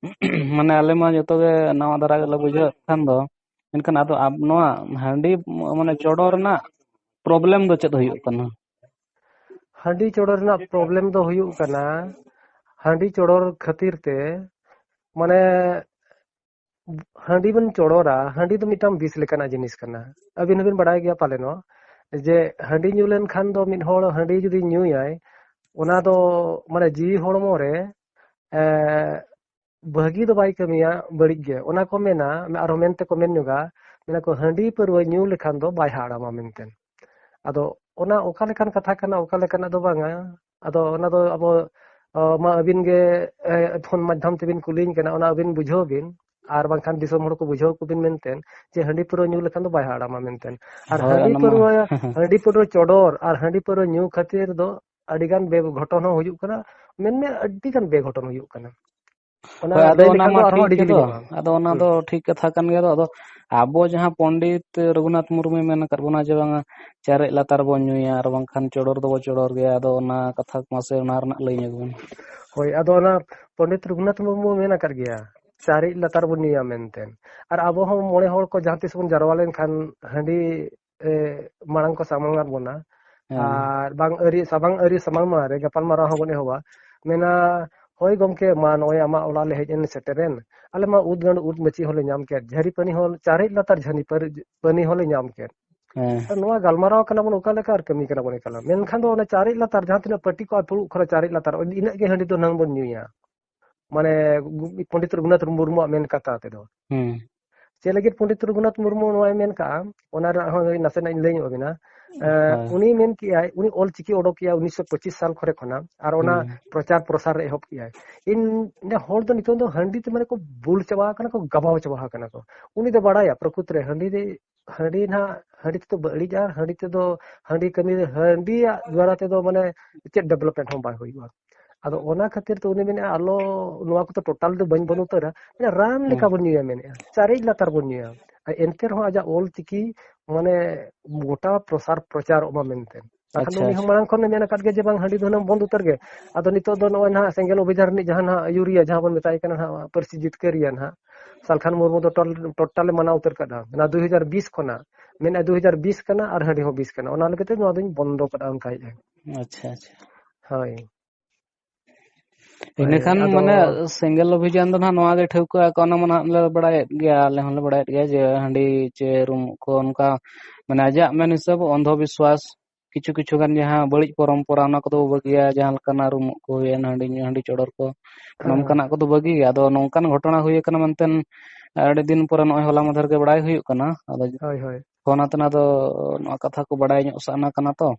ᱢᱟᱱᱮ ᱟᱞᱮ ᱢᱟ ᱡᱚᱛᱚ ᱜᱮ ᱱᱟᱣᱟ ᱫᱷᱟᱨᱟ ᱜᱮᱞᱮ ᱵᱩᱡᱷᱟᱹᱣᱮᱫ ᱠᱷᱟᱱ ᱫᱚ, ᱢᱮᱱᱠᱷᱟᱱ ᱟᱫᱚ ᱟᱯ-, ᱱᱚᱣᱟ ᱦᱟᱺᱰᱤ ᱢᱟᱱᱮ ᱪᱚᱰᱚᱨ ᱨᱮᱱᱟᱜ problem ᱫᱚ ᱪᱮᱫ ᱦᱩᱭᱩᱜ ᱠᱟᱱᱟ? ᱦᱟᱺᱰᱤ ᱪᱚᱰᱚᱨ ᱨᱮᱱᱟᱜ problem ᱫᱚ ᱦᱩᱭᱩᱜ ᱠᱟᱱᱟ, ᱦᱟᱺᱰᱤ ᱪᱚᱰᱚᱨ ᱠᱷᱟᱹᱛᱤᱨ ᱛᱮ ᱢᱟᱱᱮ ᱦᱟᱺᱰᱤ ᱵᱚᱱ ᱪᱚᱰᱚᱨᱟ, ᱦᱟᱺᱰᱤ ᱫᱚ ᱢᱤᱫᱴᱟᱝ ᱵᱤᱥ ᱞᱮᱠᱟᱱᱟᱜ ᱡᱤᱱᱤᱥ ᱠᱟᱱᱟ᱾ ᱟᱹᱵᱤᱱ ᱦᱚᱸᱵᱤᱱ ᱵᱟᱲᱟᱭ ᱜᱮᱭᱟ ᱯᱟᱞᱮᱱᱚᱜ, ᱡᱮ ᱦᱟᱺᱰᱤ ᱧᱩ ᱞᱮᱱᱠᱷᱟᱱ ᱫᱚ ᱢᱤᱫ ᱦᱚᱲ ᱦᱟᱺᱰᱤ ᱡᱩᱫᱤ ᱧᱩᱭᱟᱭ, ᱚᱱᱟ ᱫᱚ ᱢᱟᱱᱮ ᱡᱤᱣᱤ ᱦᱚᱲᱢᱚ ᱨᱮ, ᱮ, ᱵᱷᱟᱹᱜᱤ ᱫᱚ ᱵᱟᱭ ᱠᱟᱹᱢᱤᱭᱟ, ᱵᱟᱹᱲᱤᱡ ᱜᱮ᱾ ᱚᱱᱟ ᱠᱚ ᱢᱮᱱᱟ, ᱟᱨᱦᱚᱸ ᱢᱮᱱ ᱛᱮᱠᱚ ᱢᱮᱱ ᱧᱚᱜᱟ, ᱢᱮᱱᱟ ᱠᱚ, "ᱦᱟᱺᱰᱤ ᱯᱟᱹᱨᱣᱟᱹ ᱧᱩ ᱞᱮᱠᱷᱟᱱ ᱫᱚ ᱵᱟᱭ ᱦᱟᱲᱟᱢᱟ" ᱢᱮᱱᱛᱮ᱾ ᱟᱫᱚ ᱚᱱᱟ ᱚᱠᱟ ᱞᱮᱠᱟᱱ ᱠᱟᱛᱷᱟ ᱠᱟᱱᱟ, ᱚᱠᱟ ᱞᱮᱠᱟᱱᱟᱜ ᱫᱚ ᱵᱟᱝᱟ᱾ ᱟᱫᱚ ᱚᱱᱟ ᱫᱚ ᱟᱵᱚ, ᱚ, ᱢᱟ ᱟᱹᱵᱤᱱ ᱜᱮ, ᱮ, ᱯᱷᱳᱱ ᱢᱟᱫᱽᱫᱷᱚᱢ ᱛᱮᱵᱤᱱ ᱠᱩᱞᱤᱧ ᱠᱟᱱᱟ, ᱚᱱᱟ ᱟᱹᱵᱤᱱ ᱵᱩᱡᱷᱟᱹᱣ ᱵᱤᱱ, ᱟᱨ ᱵᱟᱝᱠᱷᱟᱱ ᱫᱤᱥᱚᱢ ᱦᱚᱲ ᱠᱚ ᱵᱩᱡᱷᱟᱹᱣ ᱠᱚᱵᱤᱱ ᱢᱮᱱᱛᱮ, ᱡᱮ ᱦᱟᱺᱰᱤ ᱯᱟᱹᱨᱣᱟᱹ ᱧᱩ ᱞᱮᱠᱷᱟᱱ ᱫᱚ ᱵᱟᱭ ᱦᱟᱲᱟᱢᱟ ᱢᱮᱱᱛᱮ᱾ ᱟᱨ ᱦᱳᱭ, ᱦᱟᱺᱰᱤ ᱚᱱᱟ ᱢᱟ᱾ ᱯᱟᱹᱨᱣᱟᱹ, ᱦᱟᱺᱰᱤ ᱯᱟᱹᱨᱣᱟᱹ ᱪᱚᱰᱚᱨ ᱟᱨ ᱦᱟᱺᱰᱤ ᱯᱟᱹᱨᱣᱟᱹ ᱧᱩ ᱠᱷᱟᱹᱛᱤᱨ ᱫᱚ ᱟᱹᱰᱤ ᱜᱟᱱ ᱵᱮ-, ᱜᱷᱚᱴᱚᱱ ᱦᱚᱸ ᱦᱩᱭᱩᱜ ᱠᱟᱱᱟ, ᱢᱮᱱᱢᱮ ᱟᱹᱰᱤ ᱜᱟᱱ ᱵᱮᱜᱷᱚᱴᱚᱱ ᱦᱩᱭᱩᱜ ᱠᱟᱱᱟ᱾ ᱚᱱᱟ ᱦᱳᱭ, ᱟᱫᱚ ᱞᱟᱹᱭ ᱚᱱᱟ ᱞᱮᱠᱷᱟᱱ ᱢᱟ ᱫᱚ ᱟᱨᱦᱚᱸ ᱴᱷᱤᱠ ᱟᱹᱰᱤ ᱜᱮ ᱡᱤᱞᱤᱧ ᱫᱚ, ᱧᱚᱜᱼᱟ᱾ ᱟᱫᱚ ᱚᱱᱟ ᱦᱩᱸ᱾ ᱫᱚ ᱴᱷᱤᱠ ᱠᱟᱛᱷᱟ ᱠᱟᱱ ᱜᱮᱭᱟ᱾ ᱟᱫᱚ, ᱟᱫᱚ ᱟᱵᱚ ᱡᱟᱦᱟᱸ ᱯᱚᱱᱰᱤᱛ ᱨᱚᱜᱷᱩᱱᱟᱛᱷ ᱢᱩᱨᱢᱩᱭ ᱢᱮᱱ ᱟᱠᱟᱫ ᱵᱚᱱᱟ ᱡᱮ ᱵᱟᱝᱟ ᱪᱟᱨᱮᱡ ᱞᱟᱛᱟᱨ ᱵᱚᱱ ᱧᱩᱭᱟ ᱟᱨ ᱵᱟᱝᱠᱷᱟᱱ ᱪᱚᱰᱚᱨ ᱫᱚᱵᱚ ᱪᱚᱰᱚᱨ ᱜᱮᱭᱟ, ᱟᱫᱚ ᱚᱱᱟ ᱠᱟᱛᱷᱟ ᱢᱟᱥᱮ ᱚᱱᱟ ᱨᱮᱱᱟᱜ ᱞᱟᱹᱭ ᱧᱚᱜ ᱵᱚᱱ᱾ ᱦᱳᱭ, ᱟᱫᱚ ᱚᱱᱟ ᱯᱚᱱᱰᱤᱛ ᱨᱚᱜᱷᱩᱱᱟᱛᱷ ᱢᱩᱨᱢᱩ ᱢᱮᱱ ᱟᱠᱟᱫ ᱜᱮᱭᱟ, ᱪᱟᱨᱮᱡ ᱞᱟᱛᱟᱨ ᱵᱚᱱ ᱧᱩᱭᱟ ᱢᱮᱱᱛᱮ᱾ ᱟᱨ ᱟᱵᱚ ᱦᱚᱸ ᱢᱚᱬᱮ ᱦᱚᱲ ᱠᱚ ᱡᱟᱦᱟᱸ ᱛᱤᱥ ᱵᱚᱱ ᱡᱟᱨᱣᱟ ᱞᱮᱱᱠᱷᱟᱱ ᱦᱟᱺᱰᱤ, ᱮ, ᱢᱟᱲᱟᱝ ᱠᱚ ᱥᱟᱢᱟᱝ ᱟᱫ ᱵᱚᱱᱟ᱾ ᱦᱮᱸ᱾ ᱟᱨ ᱵᱟᱝ ᱟᱹᱨᱤ, ᱥᱟᱢᱟᱝ ᱟᱹᱨᱤ ᱥᱟᱢᱟᱝ ᱢᱟᱲᱟᱝ ᱨᱮ ᱜᱟᱯᱟᱞ ᱢᱟᱨᱟᱣ ᱦᱚᱸ ᱵᱚᱱ ᱮᱦᱚᱵᱟ᱾ ᱢᱮᱱᱟ, "ᱦᱳᱭ ᱜᱚᱢᱠᱮ, ᱢᱟ ᱱᱚᱜᱼᱚᱭ ᱟᱢᱟᱜ ᱚᱲᱟᱜ ᱞᱮ ᱦᱮᱡ ᱮᱱ ᱥᱮᱴᱮᱨᱮᱱ, ᱟᱞᱮ ᱢᱟ ᱩᱫ ᱜᱟᱸᱰᱚ ᱩᱫ ᱢᱟᱹᱪᱤ ᱦᱚᱸᱞᱮ ᱧᱟᱢ ᱠᱮᱫ, ᱡᱷᱟᱹᱨᱤ ᱯᱟᱹᱱᱤ ᱦᱚᱸ, ᱪᱟᱨᱮᱡ ᱞᱟᱛᱟᱨ ᱡᱷᱟᱹᱨᱤ ᱯᱟᱹᱨᱤ-, ᱯᱟᱹᱱᱤ ᱦᱚᱸᱞᱮ ᱧᱟᱢ ᱠᱮᱫ᱾" ᱦᱮᱸ᱾ ᱱᱚᱣᱟ ᱜᱟᱞᱢᱟᱨᱟᱣ ᱠᱟᱱᱟ ᱵᱚᱱ ᱚᱠᱟ ᱞᱮᱠᱟ ᱟᱨ ᱠᱟᱹᱢᱤ ᱠᱟᱱᱟ ᱵᱚᱱ ᱮᱠᱟᱞᱟ᱾ ᱢᱮᱱᱠᱷᱟᱱ ᱫᱚ ᱚᱱᱟ ᱪᱟᱨᱮᱡ ᱞᱟᱛᱟᱨ ᱡᱟᱦᱟᱸ ᱛᱤᱱᱟᱹᱜ ᱯᱟᱹᱴᱤ ᱠᱚᱜᱼᱟ ᱯᱷᱩᱲᱩᱜ ᱠᱷᱚᱱᱟᱜ ᱪᱟᱨᱮᱡ ᱞᱟᱛᱟᱨ, ᱤᱱᱟᱹᱜ ᱜᱮ ᱦᱟᱺᱰᱤ ᱫᱚ ᱱᱟᱝ ᱵᱚᱱ ᱧᱩᱭᱟ᱾ ᱢᱟᱱᱮ ᱯᱚᱱᱰᱤᱛ ᱨᱚᱜᱷᱩᱱᱟᱛᱷ ᱢᱩᱨᱢᱩᱣᱟᱜ ᱢᱮᱱ ᱠᱟᱛᱷᱟ ᱛᱮᱫᱚ᱾ ᱦᱩᱸ᱾ ᱪᱮᱫ ᱞᱟᱹᱜᱤᱫ ᱯᱚᱱᱰᱤᱛ ᱨᱚᱜᱷᱩᱱᱟᱛᱷ ᱢᱩᱨᱢᱩ ᱱᱚᱣᱟᱭ ᱢᱮᱱ ᱠᱟᱜᱼᱟ, ᱚᱱᱟ ᱨᱮᱱᱟᱜ ᱦᱚᱸ ᱱᱟᱥᱮᱱᱟᱜ ᱤᱧ ᱞᱟᱹᱭ ᱧᱚᱜ ᱟᱵᱤᱱᱟ᱾ ᱮ, ᱦᱳᱭ᱾ ᱩᱱᱤ ᱢᱮᱱ ᱠᱮᱜᱼᱟᱭ, ᱩᱱᱤ ᱚᱞ ᱪᱤᱠᱤ ᱚᱰᱚᱠ ᱠᱮᱜᱼᱟ ᱩᱱᱤᱥᱥᱚ ᱯᱚᱸᱪᱤᱥ ᱥᱟᱞ ᱠᱚᱨᱮ ᱠᱷᱚᱱᱟᱜ, ᱟᱨ ᱚᱱᱟ ᱦᱩᱸ᱾ ᱯᱨᱚᱪᱟᱨ ᱯᱨᱚᱥᱟᱨ ᱮ ᱮᱦᱚᱵ ᱠᱮᱜᱼᱟᱭ᱾ ᱤᱧ, ᱤᱧ ᱦᱚᱲ ᱫᱚ ᱱᱤᱛᱚᱝ ᱫᱚ ᱦᱟᱺᱰᱤ ᱛᱮ ᱢᱟᱱᱮ ᱠᱚ ᱵᱩᱞ ᱪᱟᱵᱟ ᱟᱠᱟᱱᱟ ᱠᱚ, ᱜᱟᱵᱟᱣ ᱪᱟᱵᱟ ᱟᱠᱟᱱᱟ ᱠᱚ᱾ ᱩᱱᱤ ᱫᱚ ᱵᱟᱲᱟᱭᱟ ᱯᱨᱚᱠᱨᱤᱛ ᱨᱮ ᱦᱟᱺᱰᱤ ᱨᱮ, ᱦᱟᱺᱰᱤ ᱱᱟᱦᱟᱜ, ᱦᱟᱺᱰᱤ ᱛᱮᱫᱚ ᱵᱟᱹᱲᱤᱡᱼᱟ, ᱦᱟᱺᱰᱤ ᱛᱮᱫᱚ, ᱦᱟᱺᱰᱤ ᱠᱟᱹᱢᱤ, ᱦᱟᱺᱰᱤᱭᱟᱜ ᱫᱣᱟᱨᱟ ᱛᱮᱫᱚ ᱢᱟᱱᱮ ᱪᱮᱫ development ᱦᱚᱸ ᱵᱟᱝ ᱦᱩᱭᱩᱜᱼᱟ᱾ ᱟᱫᱚ ᱚᱱᱟ ᱠᱷᱟᱹᱛᱤᱨ ᱛᱮ ᱩᱱᱤ ᱢᱮᱱᱮᱫᱼᱟ, ᱟᱞᱚ, ᱱᱚᱣᱟ ᱠᱚᱫᱚ total ᱫᱚ ᱵᱟᱹᱧ ᱵᱚᱱ ᱩᱛᱟᱹᱨᱟ, ᱢᱟᱱᱮ ᱨᱟᱱ ᱦᱩᱸ᱾ ᱞᱮᱠᱟ ᱵᱚᱱ ᱧᱩᱭᱟ ᱢᱮᱱᱮᱫᱼᱟ, ᱪᱟᱨᱮᱡ ᱞᱟᱛᱟᱨ ᱵᱚᱱ ᱧᱩᱭᱟ᱾ ᱟᱨ ᱮᱱᱛᱮ ᱨᱮᱦᱚᱸ ᱟᱡᱟᱜ ᱚᱞ ᱪᱤᱠᱤ ᱢᱟᱱᱮ ᱜᱚᱴᱟ ᱯᱨᱚᱥᱟᱨ ᱯᱨᱚᱪᱟᱨᱚᱜ ᱢᱟ ᱢᱮᱱᱛᱮ᱾ ᱵᱟᱠᱷᱟᱱ ᱟᱪᱪᱷᱟ, ᱩᱱᱤ ᱦᱚᱸ ᱟᱪᱪᱷᱟ᱾ ᱢᱟᱲᱟᱝ ᱠᱷᱚᱱ ᱮ ᱢᱮᱱ ᱟᱠᱟᱫ ᱜᱮᱭᱟ ᱡᱮ ᱵᱟᱝ ᱦᱟᱺᱰᱤ ᱫᱚ ᱦᱩᱱᱟᱹᱝ ᱵᱚᱱᱫ ᱩᱛᱟᱹᱨ ᱜᱮ᱾ ᱟᱫᱚ ᱱᱤᱛᱚᱜ ᱫᱚ ᱱᱚᱜᱼᱚᱭ ᱱᱟᱦᱟᱜ ᱥᱮᱸᱜᱮᱞ ᱚᱵᱷᱤᱡᱟᱱ ᱨᱤᱱᱤᱡ ᱡᱟᱦᱟᱸ ᱱᱟᱦᱟᱜ ᱟᱹᱭᱩᱨᱤᱭᱟᱹ, ᱡᱟᱦᱟᱸ ᱵᱚᱱ ᱢᱮᱛᱟᱭ ᱠᱟᱱᱟ ᱱᱟᱦᱟᱜ ᱯᱟᱹᱨᱥᱤ ᱡᱤᱛᱠᱟᱹᱨᱤᱭᱟᱹ ᱱᱟᱦᱟᱜ, ᱥᱟᱞᱠᱷᱟᱱ ᱢᱩᱨᱢᱩ ᱫᱚ ᱴᱚᱞ-, total ᱮ ᱢᱟᱱᱟᱣ ᱩᱛᱟᱹᱨ ᱠᱟᱫᱟ᱾ ᱚᱱᱟ ᱫᱩ ᱦᱟᱡᱟᱨ ᱵᱤᱥ ᱠᱷᱚᱱᱟᱜ, ᱢᱮᱱᱮᱫᱼᱟ ᱫᱩ ᱦᱟᱡᱟᱨ ᱵᱤᱥ ᱠᱟᱱᱟ ᱟᱨ ᱦᱟᱺᱰᱤ ᱦᱚᱸ ᱵᱤᱥ ᱠᱟᱱᱟ, ᱚᱱᱟ ᱞᱟᱹᱜᱤᱫ ᱛᱮ ᱱᱚᱣᱟ ᱫᱩᱧ ᱵᱚᱱᱫᱚ ᱠᱟᱫᱟ ᱚᱱᱠᱟᱭᱮᱫᱼᱟᱭ᱾ ᱟᱪᱪᱷᱟ, ᱟᱪᱪᱷᱟ᱾ ᱦᱳᱭ᱾ ᱦᱳᱭ, ᱤᱱᱟᱹᱠᱷᱟᱱ ᱟᱫᱚ ᱢᱟᱱᱮ ᱥᱮᱸᱜᱮᱞ ᱚᱵᱷᱤᱡᱟᱱ ᱫᱚ ᱱᱟᱦᱟᱜ ᱱᱚᱣᱟ ᱜᱮ ᱴᱷᱟᱹᱣᱠᱟᱹ ᱟᱠᱚ, ᱚᱱᱟ ᱢᱟ ᱱᱟᱦᱟᱜ ᱞᱮ ᱵᱟᱲᱟᱭᱮᱫ ᱜᱮᱭᱟ, ᱟᱞᱮ ᱦᱚᱸᱞᱮ ᱵᱟᱲᱟᱭᱮᱫ ᱜᱮᱭᱟ ᱡᱮ ᱦᱟᱺᱰᱤ ᱪᱮ ᱨᱩᱢ ᱠᱚ ᱚᱱᱠᱟ, ᱢᱟᱱᱮ ᱟᱡᱟᱜ ᱢᱮᱱ ᱦᱤᱥᱟᱹᱵ ᱚᱱᱫᱷᱚ ᱵᱤᱥᱣᱟᱥ, ᱠᱤᱪᱷᱩ ᱠᱤᱪᱷᱩ ᱜᱟᱱ ᱡᱟᱦᱟᱸ ᱵᱟᱹᱲᱤᱡ ᱯᱚᱨᱚᱢᱯᱚᱨᱟ, ᱚᱱᱟ ᱠᱚᱫᱚ ᱵᱟᱹᱜᱤᱭᱟ, ᱡᱟᱦᱟᱸ ᱞᱮᱠᱟᱱᱟᱜ ᱨᱩᱢᱩᱜ ᱠᱚ ᱦᱩᱭᱮᱱ, ᱦᱟᱺᱰᱤ ᱧᱩ, ᱦᱟᱺᱰᱤ ᱪᱚᱰᱚᱨ ᱠᱚ, ᱦᱮᱸ, ᱦᱮᱸ᱾ ᱱᱚᱝᱠᱟᱱᱟᱜ ᱠᱚᱫᱚ ᱵᱟᱹᱜᱤ ᱜᱮ᱾ ᱟᱫᱚ ᱱᱚᱝᱠᱟᱱ ᱜᱷᱚᱴᱚᱱᱟ ᱦᱩᱭ ᱟᱠᱟᱱᱟ ᱢᱮᱱᱛᱮ ᱟᱹᱰᱤ ᱫᱤᱱ ᱯᱚᱨᱮ ᱱᱚᱜᱼᱚᱭ ᱦᱚᱞᱟ ᱢᱟᱫᱷᱮᱨ ᱜᱮ ᱵᱟᱲᱟᱭ ᱦᱩᱭᱩᱜ ᱠᱟᱱᱟ᱾ ᱟᱫᱚ ᱦᱳᱭ, ᱦᱳᱭ᱾ ᱯᱷᱳᱱ ᱟᱛᱮ ᱱᱟᱜ ᱫᱚ ᱱᱚᱣᱟ ᱠᱟᱛᱷᱟ ᱠᱚ ᱵᱟᱲᱟᱭ ᱧᱚᱜ ᱥᱟᱱᱟ ᱠᱟᱱᱟ ᱛᱚ᱾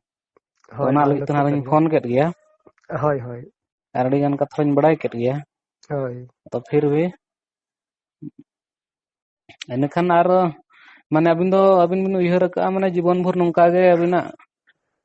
ᱛᱚ ᱦᱳᱭ, ᱚᱱᱟ ᱦᱳᱭ, ᱞᱟᱹᱜᱤᱫ ᱛᱮ ᱞᱟᱹᱠᱛᱤ ᱱᱟᱜ ᱠᱟᱱ ᱞᱤᱧ ᱜᱮᱭᱟ᱾ ᱯᱷᱳᱱ ᱠᱮᱫ ᱜᱮᱭᱟ᱾ ᱦᱳᱭ, ᱦᱳᱭ᱾ ᱟᱨ ᱟᱹᱰᱤ ᱜᱟᱱ ᱠᱟᱛᱷᱟ ᱞᱤᱧ ᱵᱟᱲᱟᱭ ᱠᱮᱫ ᱜᱮᱭᱟ᱾ ᱦᱳᱭ᱾ ᱛᱚ ᱯᱷᱤᱨ ᱵᱷᱤ ᱮᱱᱮᱠᱷᱟᱱ ᱟᱨ ᱢᱟᱱᱮ ᱟᱹᱵᱤᱱ ᱫᱚ, ᱟᱹᱵᱤᱱ ᱵᱤᱱ ᱩᱭᱦᱟᱹᱨ ᱟᱠᱟᱫᱼᱟ ᱢᱟᱱᱮ ᱡᱤᱵᱚᱱ ᱵᱷᱳᱨ ᱱᱚᱝᱠᱟ ᱜᱮ ᱟᱹᱵᱤᱱᱟᱜ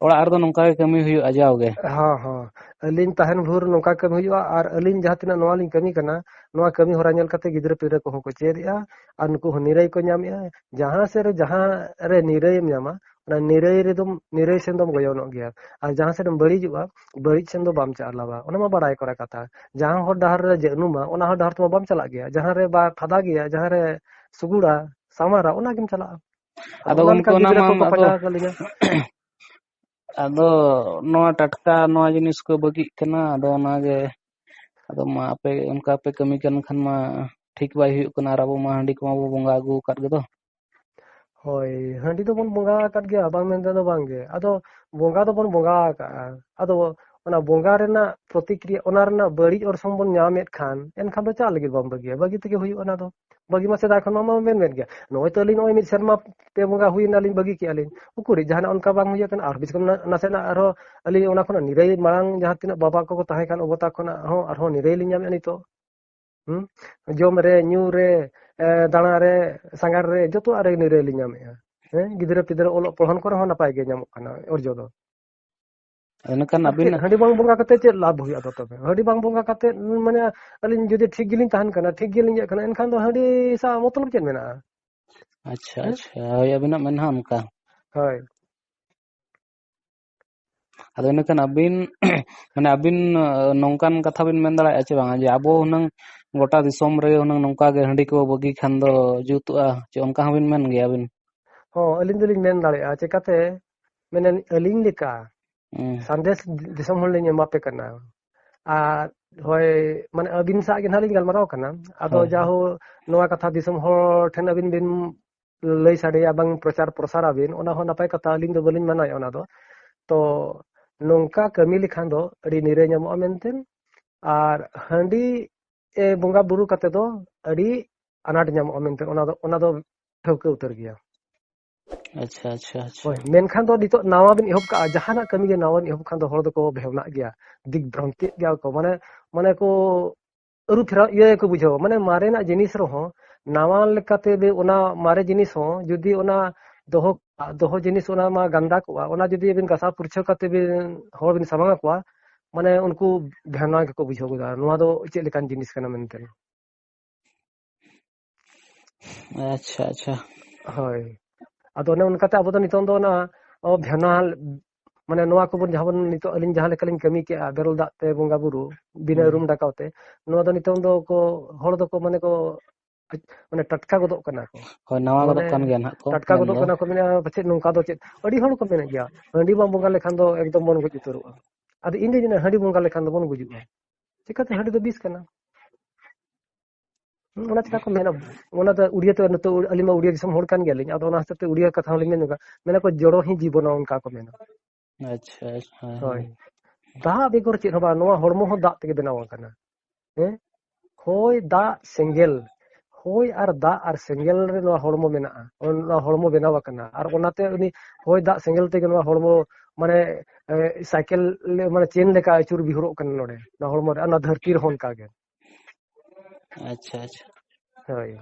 ᱚᱲᱟᱜ ᱨᱮᱫᱚ ᱱᱚᱝᱠᱟ ᱜᱮ ᱠᱟᱹᱢᱤ ᱦᱩᱭᱩᱜᱼᱟ ᱡᱟᱣᱜᱮ᱾ ᱦᱚᱸ ᱦᱚᱸ, ᱟᱹᱞᱤᱧ ᱛᱟᱦᱮᱱ ᱵᱷᱳᱨ ᱱᱚᱝᱠᱟ ᱠᱟᱹᱢᱤ ᱦᱩᱭᱩᱜᱼᱟ᱾ ᱟᱨ ᱟᱹᱞᱤᱧ ᱡᱟᱦᱟᱸ ᱛᱤᱱᱟᱹᱜ ᱱᱚᱣᱟ ᱞᱤᱧ ᱠᱟᱹᱢᱤ ᱠᱟᱱᱟ, ᱱᱚᱣᱟ ᱠᱟᱹᱢᱤ ᱦᱚᱨᱟ ᱧᱮᱞ ᱠᱟᱛᱮ ᱜᱤᱫᱽᱨᱟᱹ ᱯᱤᱫᱽᱨᱟᱹ ᱠᱚᱦᱚᱸ ᱠᱚ ᱪᱮᱫ ᱮᱜᱼᱟ, ᱟᱨ ᱱᱩᱠᱩ ᱦᱚᱸ ᱱᱤᱨᱟᱹᱭ ᱠᱚ ᱧᱟᱢᱮᱜᱼᱟ᱾ ᱡᱟᱦᱟᱸ ᱥᱮᱫ ᱨᱮ ᱡᱟᱦᱟᱸ ᱨᱮ ᱱᱤᱨᱟᱹᱭᱮᱢ ᱧᱟᱢᱟ, ᱚᱱᱟ ᱱᱤᱨᱟᱹᱭ ᱨᱮᱫᱚᱢ, ᱱᱤᱨᱟᱹᱭ ᱥᱮᱱ ᱫᱚᱢ ᱜᱚᱭᱚᱱᱚᱜ ᱜᱮᱭᱟ᱾ ᱟᱨ ᱡᱟᱦᱟᱸ ᱥᱮᱫ ᱮᱢ ᱵᱟᱹᱲᱤᱡᱚᱜᱼᱟ, ᱵᱟᱹᱲᱤᱡ ᱥᱮᱱ ᱫᱚ ᱵᱟᱢ ᱪᱟᱞᱟᱣᱟ᱾ ᱚᱱᱟ ᱢᱟ ᱵᱟᱲᱟᱭ ᱠᱚᱨᱟ ᱠᱟᱛᱷᱟ᱾ ᱡᱟᱦᱟᱸ ᱦᱚᱨ ᱰᱟᱦᱟᱨ ᱨᱮ ᱡᱟᱹᱱᱩᱢᱟ, ᱚᱱᱟ ᱦᱚᱨ ᱰᱟᱦᱟᱨ ᱛᱮᱢᱟ ᱵᱟᱢ ᱪᱟᱞᱟᱜ ᱜᱮᱭᱟ᱾ ᱡᱟᱦᱟᱸ ᱨᱮ ᱵᱟ ᱯᱷᱟᱫᱟ ᱜᱮᱭᱟ, ᱡᱟᱦᱟᱸ ᱨᱮ ᱥᱩᱜᱩᱲᱟ, ᱥᱟᱢᱟᱨᱟ, ᱚᱱᱟ ᱜᱮᱢ ᱪᱟᱞᱟᱜᱼᱟ᱾ ᱟᱫᱚ ᱚᱱᱟ ᱜᱚᱢᱠᱮ, ᱞᱮᱠᱟ ᱚᱱᱟ ᱜᱤᱫᱽᱨᱟᱹ ᱢᱟ ᱠᱚᱠᱚ ᱟᱫᱚ ᱯᱟᱸᱡᱟ ᱟᱠᱟᱫ ᱞᱤᱧᱟ᱾ ᱟᱫᱚ ᱱᱚᱣᱟ ᱴᱟᱴᱠᱟ ᱱᱚᱣᱟ ᱡᱤᱱᱤᱥ ᱠᱚ ᱵᱟᱹᱜᱤᱜ ᱠᱟᱱᱟ᱾ ᱟᱫᱚ ᱚᱱᱟᱜᱮ, ᱟᱫᱚ ᱢᱟ ᱟᱯᱮ ᱚᱱᱠᱟ ᱯᱮ ᱠᱟᱹᱢᱤ ᱠᱟᱱ ᱠᱷᱟᱱ ᱢᱟ ᱴᱷᱤᱠ ᱵᱟᱭ ᱦᱩᱭᱩᱜ ᱠᱟᱱᱟ᱾ ᱟᱨ ᱟᱵᱚ ᱢᱟ ᱦᱟᱺᱰᱤ ᱠᱚᱢᱟ ᱵᱚ ᱵᱚᱸᱜᱟ ᱟᱹᱜᱩ ᱟᱠᱟᱫ ᱜᱮᱫᱚ᱾ ᱦᱳᱭ, ᱦᱟᱺᱰᱤ ᱫᱚᱵᱚᱱ ᱵᱚᱸᱜᱟ ᱟᱠᱟᱫ ᱜᱮᱭᱟ, ᱵᱟᱝ ᱢᱮᱱᱛᱮ ᱫᱚ ᱵᱟᱝ ᱜᱮ᱾ ᱟᱫᱚ ᱵᱚᱸᱜᱟ ᱫᱚᱵᱚᱱ ᱵᱚᱸᱜᱟ ᱟᱠᱟᱫᱼᱟ, ᱟᱫᱚ ᱚᱱᱟ ᱵᱚᱸᱜᱟ ᱨᱮᱱᱟᱜ ᱯᱨᱚᱛᱤᱠᱨᱤᱭᱟ, ᱚᱱᱟ ᱨᱮᱱᱟᱜ ᱵᱟᱹᱲᱤᱡ ᱚᱨᱥᱚᱝ ᱵᱚᱱ ᱧᱟᱢᱮᱫ ᱠᱷᱟᱱ, ᱮᱱᱠᱷᱟᱱ ᱫᱚ ᱪᱟᱜ ᱞᱟᱹᱜᱤᱫ ᱵᱟᱢ ᱵᱟᱹᱜᱤᱭᱟ? ᱵᱟᱹᱜᱤ ᱛᱮᱜᱮ ᱦᱩᱭᱩᱜᱼᱟ ᱚᱱᱟ ᱫᱚ᱾ ᱵᱟᱹᱜᱤ ᱢᱟ ᱥᱮᱫᱟᱭ ᱠᱷᱚᱱ ᱢᱟ ᱢᱮᱱ ᱢᱮᱱ ᱜᱮᱭᱟ᱾ ᱱᱚᱜᱼᱚᱭ ᱛᱚ ᱟᱹᱞᱤᱧ ᱱᱚᱜᱼᱚᱭ ᱢᱤᱫ ᱥᱮᱨᱢᱟ ᱯᱮ ᱵᱚᱸᱜᱟ ᱦᱩᱭᱮᱱᱟ, ᱟᱹᱞᱤᱧ ᱵᱟᱹᱜᱤ ᱠᱮᱜᱼᱟ ᱞᱤᱧ᱾ ᱩᱠᱩᱨᱤᱡ ᱡᱟᱦᱟᱱᱟᱜ ᱚᱱᱠᱟ ᱵᱟᱝ ᱦᱩᱭ ᱟᱠᱟᱱᱟ᱾ ᱟᱨ ᱵᱤᱥ ᱠᱚᱢ ᱱᱟ-, ᱱᱟᱥᱮᱱᱟᱜ ᱟᱨᱦᱚᱸ ᱟᱹᱞᱤᱧ ᱚᱱᱟ ᱠᱷᱚᱱᱟᱜ ᱱᱤᱨᱟᱹᱭ, ᱢᱟᱲᱟᱝ ᱡᱟᱦᱟᱸ ᱛᱤᱱᱟᱹᱜ ᱵᱟᱵᱟ ᱠᱚᱠᱚ ᱛᱟᱦᱮᱸ ᱠᱟᱱ, ᱚᱵᱚᱛᱟ ᱠᱷᱚᱱᱟᱜ ᱦᱚᱸ ᱟᱨᱦᱚᱸ ᱱᱤᱨᱟᱹᱭ ᱞᱤᱧ ᱧᱟᱢᱮᱫᱼᱟ ᱱᱤᱛᱚᱜ᱾ ᱦᱩᱸ? ᱡᱚᱢ ᱨᱮ, ᱧᱩ ᱨᱮ, ᱮ, ᱫᱟᱬᱟ ᱨᱮ, ᱥᱟᱸᱜᱷᱟᱨ ᱨᱮ, ᱡᱚᱛᱚᱣᱟᱜ ᱨᱮ ᱱᱤᱨᱟᱹᱭ ᱞᱤᱧ ᱧᱟᱢᱮᱫᱼᱟ᱾ ᱦᱮᱸ, ᱜᱤᱫᱽᱨᱟᱹ ᱯᱤᱫᱽᱨᱟᱹ ᱚᱞᱚᱜ ᱯᱚᱲᱦᱚᱱ ᱠᱚᱨᱮ ᱦᱚᱸ ᱱᱟᱯᱟᱭ ᱜᱮ ᱧᱟᱢᱚᱜ ᱠᱟᱱᱟ ᱚᱨᱡᱚ ᱫᱚ᱾ ᱮᱱᱠᱷᱟᱱ ᱟᱨ ᱟᱹᱵᱤᱱ ᱪᱮᱫ, ᱦᱟᱺᱰᱤ ᱵᱟᱝ ᱵᱚᱸᱜᱟ ᱠᱟᱛᱮ ᱪᱮᱫ ᱞᱟᱵᱷ ᱦᱩᱭᱩᱜᱼᱟ ᱟᱫᱚ ᱛᱚᱵᱮ? ᱦᱟᱺᱰᱤ ᱵᱟᱝ ᱵᱚᱸᱜᱟ ᱠᱟᱛᱮ, ᱢᱟᱱᱮ, ᱟᱹᱞᱤᱧ ᱡᱩᱫᱤ ᱴᱷᱤᱠ ᱜᱮᱞᱤᱧ ᱛᱟᱦᱮᱱ ᱠᱟᱱᱟ, ᱴᱷᱤᱠ ᱜᱮᱞᱤᱧ ᱤᱭᱟᱹᱜ ᱠᱟᱱᱟ, ᱮᱱᱠᱷᱟᱱ ᱫᱚ ᱦᱟᱺᱰᱤ ᱥᱟᱶ ᱢᱚᱛᱞᱚᱵ ᱪᱮᱫ ᱢᱮᱱᱟᱜᱼᱟ? ᱟᱪᱪᱷᱟ, ᱦᱮᱸ? ᱟᱪᱪᱷᱟ, ᱦᱳᱭ, ᱟᱹᱵᱤᱱᱟᱜ ᱢᱮᱱ ᱦᱚᱸ ᱚᱱᱠᱟ᱾ ᱦᱳᱭ᱾ ᱟᱫᱚ ᱤᱱᱟᱹᱠᱷᱟᱱ ᱟᱹᱵᱤᱱ, ᱢᱟᱱᱮ, ᱟᱹᱵᱤᱱ, ᱟᱸ, ᱱᱚᱝᱠᱟᱱ ᱠᱟᱛᱷᱟ ᱵᱤᱱ ᱢᱮᱱ ᱫᱟᱲᱮᱭᱟᱜᱼᱟ ᱪᱮ ᱵᱟᱝ, ᱡᱮ ᱟᱵᱚ ᱦᱩᱱᱟᱹᱝ ᱜᱚᱴᱟ ᱫᱤᱥᱚᱢ ᱨᱮ ᱦᱩᱱᱟᱹᱝ ᱱᱚᱝᱠᱟ ᱜᱮ ᱦᱟᱺᱰᱤ ᱠᱚ ᱵᱟᱹᱜᱤ ᱠᱷᱟᱱ ᱫᱚ ᱡᱩᱛᱩᱜᱼᱟ, ᱪᱮ ᱚᱱᱠᱟ ᱦᱚᱸᱵᱤᱱ ᱢᱮᱱ ᱜᱮᱭᱟ ᱟᱹᱵᱤᱱ? ᱦᱚᱸ, ᱟᱹᱞᱤᱧ ᱫᱚᱞᱤᱧ ᱢᱮᱱ ᱫᱟᱲᱮᱭᱟᱜᱼᱟ᱾ ᱪᱮᱠᱟᱛᱮ? ᱢᱮᱱᱮᱱ ᱟᱹᱞᱤᱧ ᱞᱮᱠᱟ ᱦᱩᱸ᱾ ᱥᱟᱸᱫᱮᱥ ᱫᱤᱥᱚᱢ ᱦᱚᱲ ᱞᱤᱧ ᱮᱢᱟ ᱯᱮ ᱠᱟᱱᱟ᱾ ᱟᱨ ᱦᱳᱭ, ᱢᱟᱱᱮ, ᱟᱹᱵᱤᱱ ᱥᱟᱶ ᱜᱮ ᱱᱟᱦᱟᱜ ᱞᱤᱧ ᱜᱟᱞᱢᱟᱨᱟᱣ ᱠᱟᱱᱟ᱾ ᱟᱫᱚ ᱦᱳᱭ, ᱦᱳᱭ᱾ ᱡᱟᱦᱳ, ᱱᱚᱣᱟ ᱠᱟᱛᱷᱟ ᱫᱤᱥᱚᱢ ᱦᱚᱲ ᱴᱷᱮᱱ ᱟᱹᱵᱤᱱ ᱵᱤᱱ ᱞᱟᱹᱭ ᱥᱟᱰᱮᱭᱟ, ᱵᱟᱝ ᱯᱨᱚᱪᱟᱨ ᱯᱨᱚᱥᱟᱨ ᱟᱵᱤᱱ, ᱚᱱᱟ ᱦᱚᱸ ᱱᱟᱯᱟᱭ ᱠᱟᱛᱷᱟ, ᱟᱹᱞᱤᱧ ᱫᱚ ᱵᱟᱹᱞᱤᱧ ᱢᱟᱱᱟᱭᱟ ᱚᱱᱟ ᱫᱚ᱾ ᱛᱚ, ᱱᱚᱝᱠᱟ ᱠᱟᱹᱢᱤ ᱞᱮᱠᱷᱟᱱ ᱫᱚ ᱟᱹᱰᱤ ᱱᱤᱨᱟᱹᱭ ᱧᱟᱢᱚᱜᱼᱟ ᱢᱮᱱᱛᱮ᱾ ᱟᱨ ᱦᱟᱺᱰᱤ, ᱮ, ᱵᱚᱸᱜᱟ ᱵᱩᱨᱩ ᱠᱟᱛᱮ ᱫᱚ ᱟᱹᱰᱤ ᱟᱱᱟᱴ ᱧᱟᱢᱚᱜᱼᱟ ᱢᱮᱱᱛᱮ, ᱚᱱᱟ ᱫᱚ, ᱚᱱᱟ ᱫᱚ ᱴᱷᱟᱹᱣᱠᱟᱹ ᱩᱛᱟᱹᱨ ᱜᱮᱭᱟ᱾ ᱟᱪᱪᱷᱟ, ᱟᱪᱪᱷᱟ, ᱟᱪᱪᱷᱟ᱾ ᱦᱳᱭ, ᱢᱮᱱᱠᱷᱟᱱ ᱫᱚ ᱱᱤᱛᱚᱜ ᱱᱟᱣᱟ ᱵᱤᱱ ᱮᱦᱚᱵ ᱠᱟᱜᱼᱟ, ᱡᱟᱦᱟᱱᱟᱜ ᱠᱟᱹᱢᱤ ᱜᱮ ᱱᱟᱣᱟ ᱵᱤᱱ ᱮᱦᱚᱵ ᱠᱷᱟᱱ ᱫᱚ ᱦᱚᱲ ᱫᱚᱠᱚ ᱵᱷᱮᱣᱱᱟᱜ ᱜᱮᱭᱟ, ᱫᱤᱜᱽ ᱵᱷᱨᱟᱱᱛᱤᱜ ᱜᱮᱭᱟ ᱠᱚ, ᱢᱟᱱᱮ, ᱢᱟᱱᱮ ᱠᱚ ᱟᱹᱨᱩ ᱯᱷᱮᱨᱟᱣ ᱤᱭᱟᱹ ᱜᱮᱠᱚ ᱵᱩᱡᱷᱟᱹᱣᱟ᱾ ᱢᱟᱱᱮ ᱢᱟᱨᱮᱱᱟᱜ ᱡᱤᱱᱤᱥ ᱨᱮᱦᱚᱸ ᱱᱟᱣᱟ ᱞᱮᱠᱟᱛᱮ ᱵᱮ-, ᱚᱱᱟ ᱢᱟᱨᱮ ᱡᱤᱱᱤᱥ ᱦᱚᱸ ᱡᱩᱫᱤ ᱚᱱᱟ ᱫᱚᱦᱚ ᱟᱨ ᱫᱚᱦᱚ ᱡᱤᱱᱤᱥ ᱚᱱᱟ ᱢᱟ ᱜᱟᱱᱫᱟ ᱠᱚᱜᱼᱟ, ᱚᱱᱟ ᱡᱩᱫᱤ ᱵᱤᱱ ᱜᱟᱥᱟᱣ ᱯᱩᱨᱪᱷᱟᱹ ᱠᱟᱛᱮ ᱵᱤᱱ ᱦᱚᱲ ᱵᱤᱱ ᱥᱟᱢᱟᱝ ᱟᱠᱚᱣᱟ, ᱢᱟᱱᱮ ᱩᱱᱠᱩ ᱵᱷᱮᱱᱟ ᱜᱮᱠᱚ ᱵᱩᱡᱷᱟᱹᱣ ᱜᱚᱫᱟ ᱱᱚᱣᱟ ᱫᱚ ᱪᱮᱫ ᱞᱮᱠᱟᱱ ᱡᱤᱱᱤᱥ ᱠᱟᱱᱟ ᱢᱮᱱᱛᱮ᱾ ᱟᱪᱪᱷᱟ, ᱟᱪᱪᱷᱟ᱾ ᱦᱳᱭ᱾ ᱟᱫᱚ ᱚᱱᱮ ᱚᱱᱠᱟᱛᱮ ᱟᱵᱚ ᱫᱚ ᱱᱤᱛᱚᱝ ᱫᱚ ᱚᱱᱟ, ᱚ, ᱵᱷᱮᱱᱟ, ᱢᱟᱱᱮ ᱱᱚᱣᱟ ᱠᱚᱵᱚᱱ ᱡᱟᱦᱟᱸ ᱵᱚᱱ ᱱᱤᱛᱚᱜ ᱟᱹᱞᱤᱧ ᱡᱟᱦᱟᱸ ᱞᱮᱠᱟᱞᱤᱧ ᱠᱟᱹᱢᱤ ᱠᱮᱜᱼᱟ, ᱵᱮᱨᱮᱞ ᱫᱟᱜ ᱛᱮ ᱵᱚᱸᱜᱟ ᱵᱩᱨᱩ, ᱵᱤᱱᱟᱹ ᱦᱩᱸ᱾ ᱨᱩᱢ ᱰᱟᱠᱟᱣ ᱛᱮ, ᱱᱚᱣᱟ ᱫᱚ ᱱᱤᱛᱚᱝ ᱫᱚ ᱠᱚ, ᱦᱚᱲ ᱫᱚᱠᱚ ᱢᱟᱱᱮ ᱠᱚ, ᱢᱟᱱᱮ ᱴᱟᱴᱠᱟ ᱜᱚᱫᱚᱜ ᱠᱟᱱᱟ ᱠᱚ᱾ ᱦᱳᱭ, ᱱᱟᱣᱟ ᱜᱚᱫᱚᱜ ᱢᱟᱱᱮ ᱠᱟᱱ ᱜᱮᱭᱟ ᱱᱟᱦᱟᱜ ᱠᱚ ᱴᱟᱴᱠᱟ ᱢᱮᱱ ᱜᱚᱫᱚᱜ ᱫᱚ᱾ ᱠᱟᱱᱟ ᱠᱚ, ᱢᱮᱱᱟ ᱯᱟᱪᱮᱫ ᱱᱚᱝᱠᱟ ᱫᱚ ᱪᱮᱫ, ᱟᱹᱰᱤ ᱦᱚᱲ ᱠᱚ ᱢᱮᱱᱮᱫ ᱜᱮᱭᱟ, ᱦᱟᱺᱰᱤ ᱵᱟᱢ ᱵᱚᱸᱜᱟ ᱞᱮᱠᱷᱟᱱ ᱫᱚ ᱮᱠᱫᱚᱢ ᱵᱚᱱ ᱜᱚᱡ ᱩᱛᱟᱹᱨᱚᱜᱼᱟ᱾ ᱟᱫᱚ ᱤᱧ ᱫᱚᱧ ᱢᱮᱱᱟ, ᱦᱟᱺᱰᱤ ᱵᱚᱸᱜᱟ ᱞᱮᱠᱷᱟᱱ ᱫᱚᱵᱚᱱ ᱜᱩᱡᱩᱜᱼᱟ᱾ ᱪᱤᱠᱟᱹᱛᱮ? ᱦᱟᱺᱰᱤ ᱫᱚ ᱵᱤᱥ ᱠᱟᱱᱟ᱾ ᱦᱩᱸ, ᱚᱱᱟ ᱪᱤᱠᱟ ᱠᱚ ᱢᱮᱱᱟ, ᱚᱱᱟ ᱫᱚ ᱩᱲᱤᱭᱟ ᱛᱮ, ᱱᱤᱛᱚᱜ ᱟᱹᱞᱤᱧ ᱢᱟ ᱩᱲᱤᱭᱟ ᱫᱤᱥᱚᱢ ᱦᱚᱲ ᱠᱟᱱ ᱜᱮᱭᱟᱞᱤᱧ, ᱟᱫᱚ ᱚᱱᱟ ᱦᱚᱛᱮᱡ ᱛᱮ ᱩᱲᱤᱭᱟ ᱠᱟᱛᱷᱟ ᱦᱚᱸᱞᱤᱧ ᱢᱮᱱ ᱧᱚᱜᱟ, ᱢᱮᱱᱟ ᱠᱚ ᱡᱚᱲᱚ ᱦᱤ ᱡᱤᱵᱚᱱᱟ, ᱚᱱᱠᱟ ᱠᱚ ᱢᱮᱱᱟ᱾ ᱟᱪᱪᱷᱟ, ᱟᱪᱪᱷᱟ, ᱦᱳᱭ, ᱦᱳᱭ᱾ ᱦᱳᱭ᱾ ᱫᱟᱜ ᱵᱮᱜᱚᱨ ᱪᱮᱫ ᱦᱚᱸ ᱵᱟᱝ, ᱱᱚᱣᱟ ᱦᱚᱲᱢᱚ ᱦᱚᱸ ᱫᱟᱜ ᱛᱮᱜᱮ ᱵᱮᱱᱟᱣ ᱟᱠᱟᱱᱟ᱾ ᱦᱮᱸ? ᱦᱚᱭ, ᱫᱟᱜ, ᱥᱮᱸᱜᱮᱞ, ᱦᱚᱭ ᱟᱨ ᱫᱟᱜ ᱟᱨ ᱥᱮᱸᱜᱮᱞ ᱨᱮ ᱱᱚᱣᱟ ᱦᱚᱲᱢᱚ ᱢᱮᱱᱟᱜᱼᱟ, ᱱᱚᱣᱟ ᱦᱚᱲᱢᱚ ᱵᱮᱱᱟᱣ ᱟᱠᱟᱱᱟ᱾ ᱟᱨ ᱚᱱᱟᱛᱮ ᱩᱱᱤ ᱦᱚᱭ, ᱫᱟᱜ, ᱥᱮᱸᱜᱮᱞ ᱛᱮᱜᱮ ᱱᱚᱣᱟ ᱦᱚᱲᱢᱚ, ᱢᱟᱱᱮ, ᱮ, ᱥᱟᱭᱠᱮᱞ, ᱢᱟᱱᱮ, ᱪᱮᱱ ᱞᱮᱠᱟ ᱟᱹᱪᱩᱨ ᱵᱤᱦᱩᱨᱚᱜ ᱠᱟᱱᱟ ᱱᱚᱰᱮ, ᱱᱚᱣᱟ ᱦᱚᱲᱢᱚ ᱨᱮ, ᱟᱨ ᱱᱚᱣᱟ ᱫᱷᱟᱹᱨᱛᱤ ᱨᱮᱦᱚᱸ ᱚᱱᱠᱟ ᱜᱮ᱾ ᱟᱪᱪᱷᱟ, ᱟᱪᱪᱷᱟ᱾ ᱦᱳᱭ᱾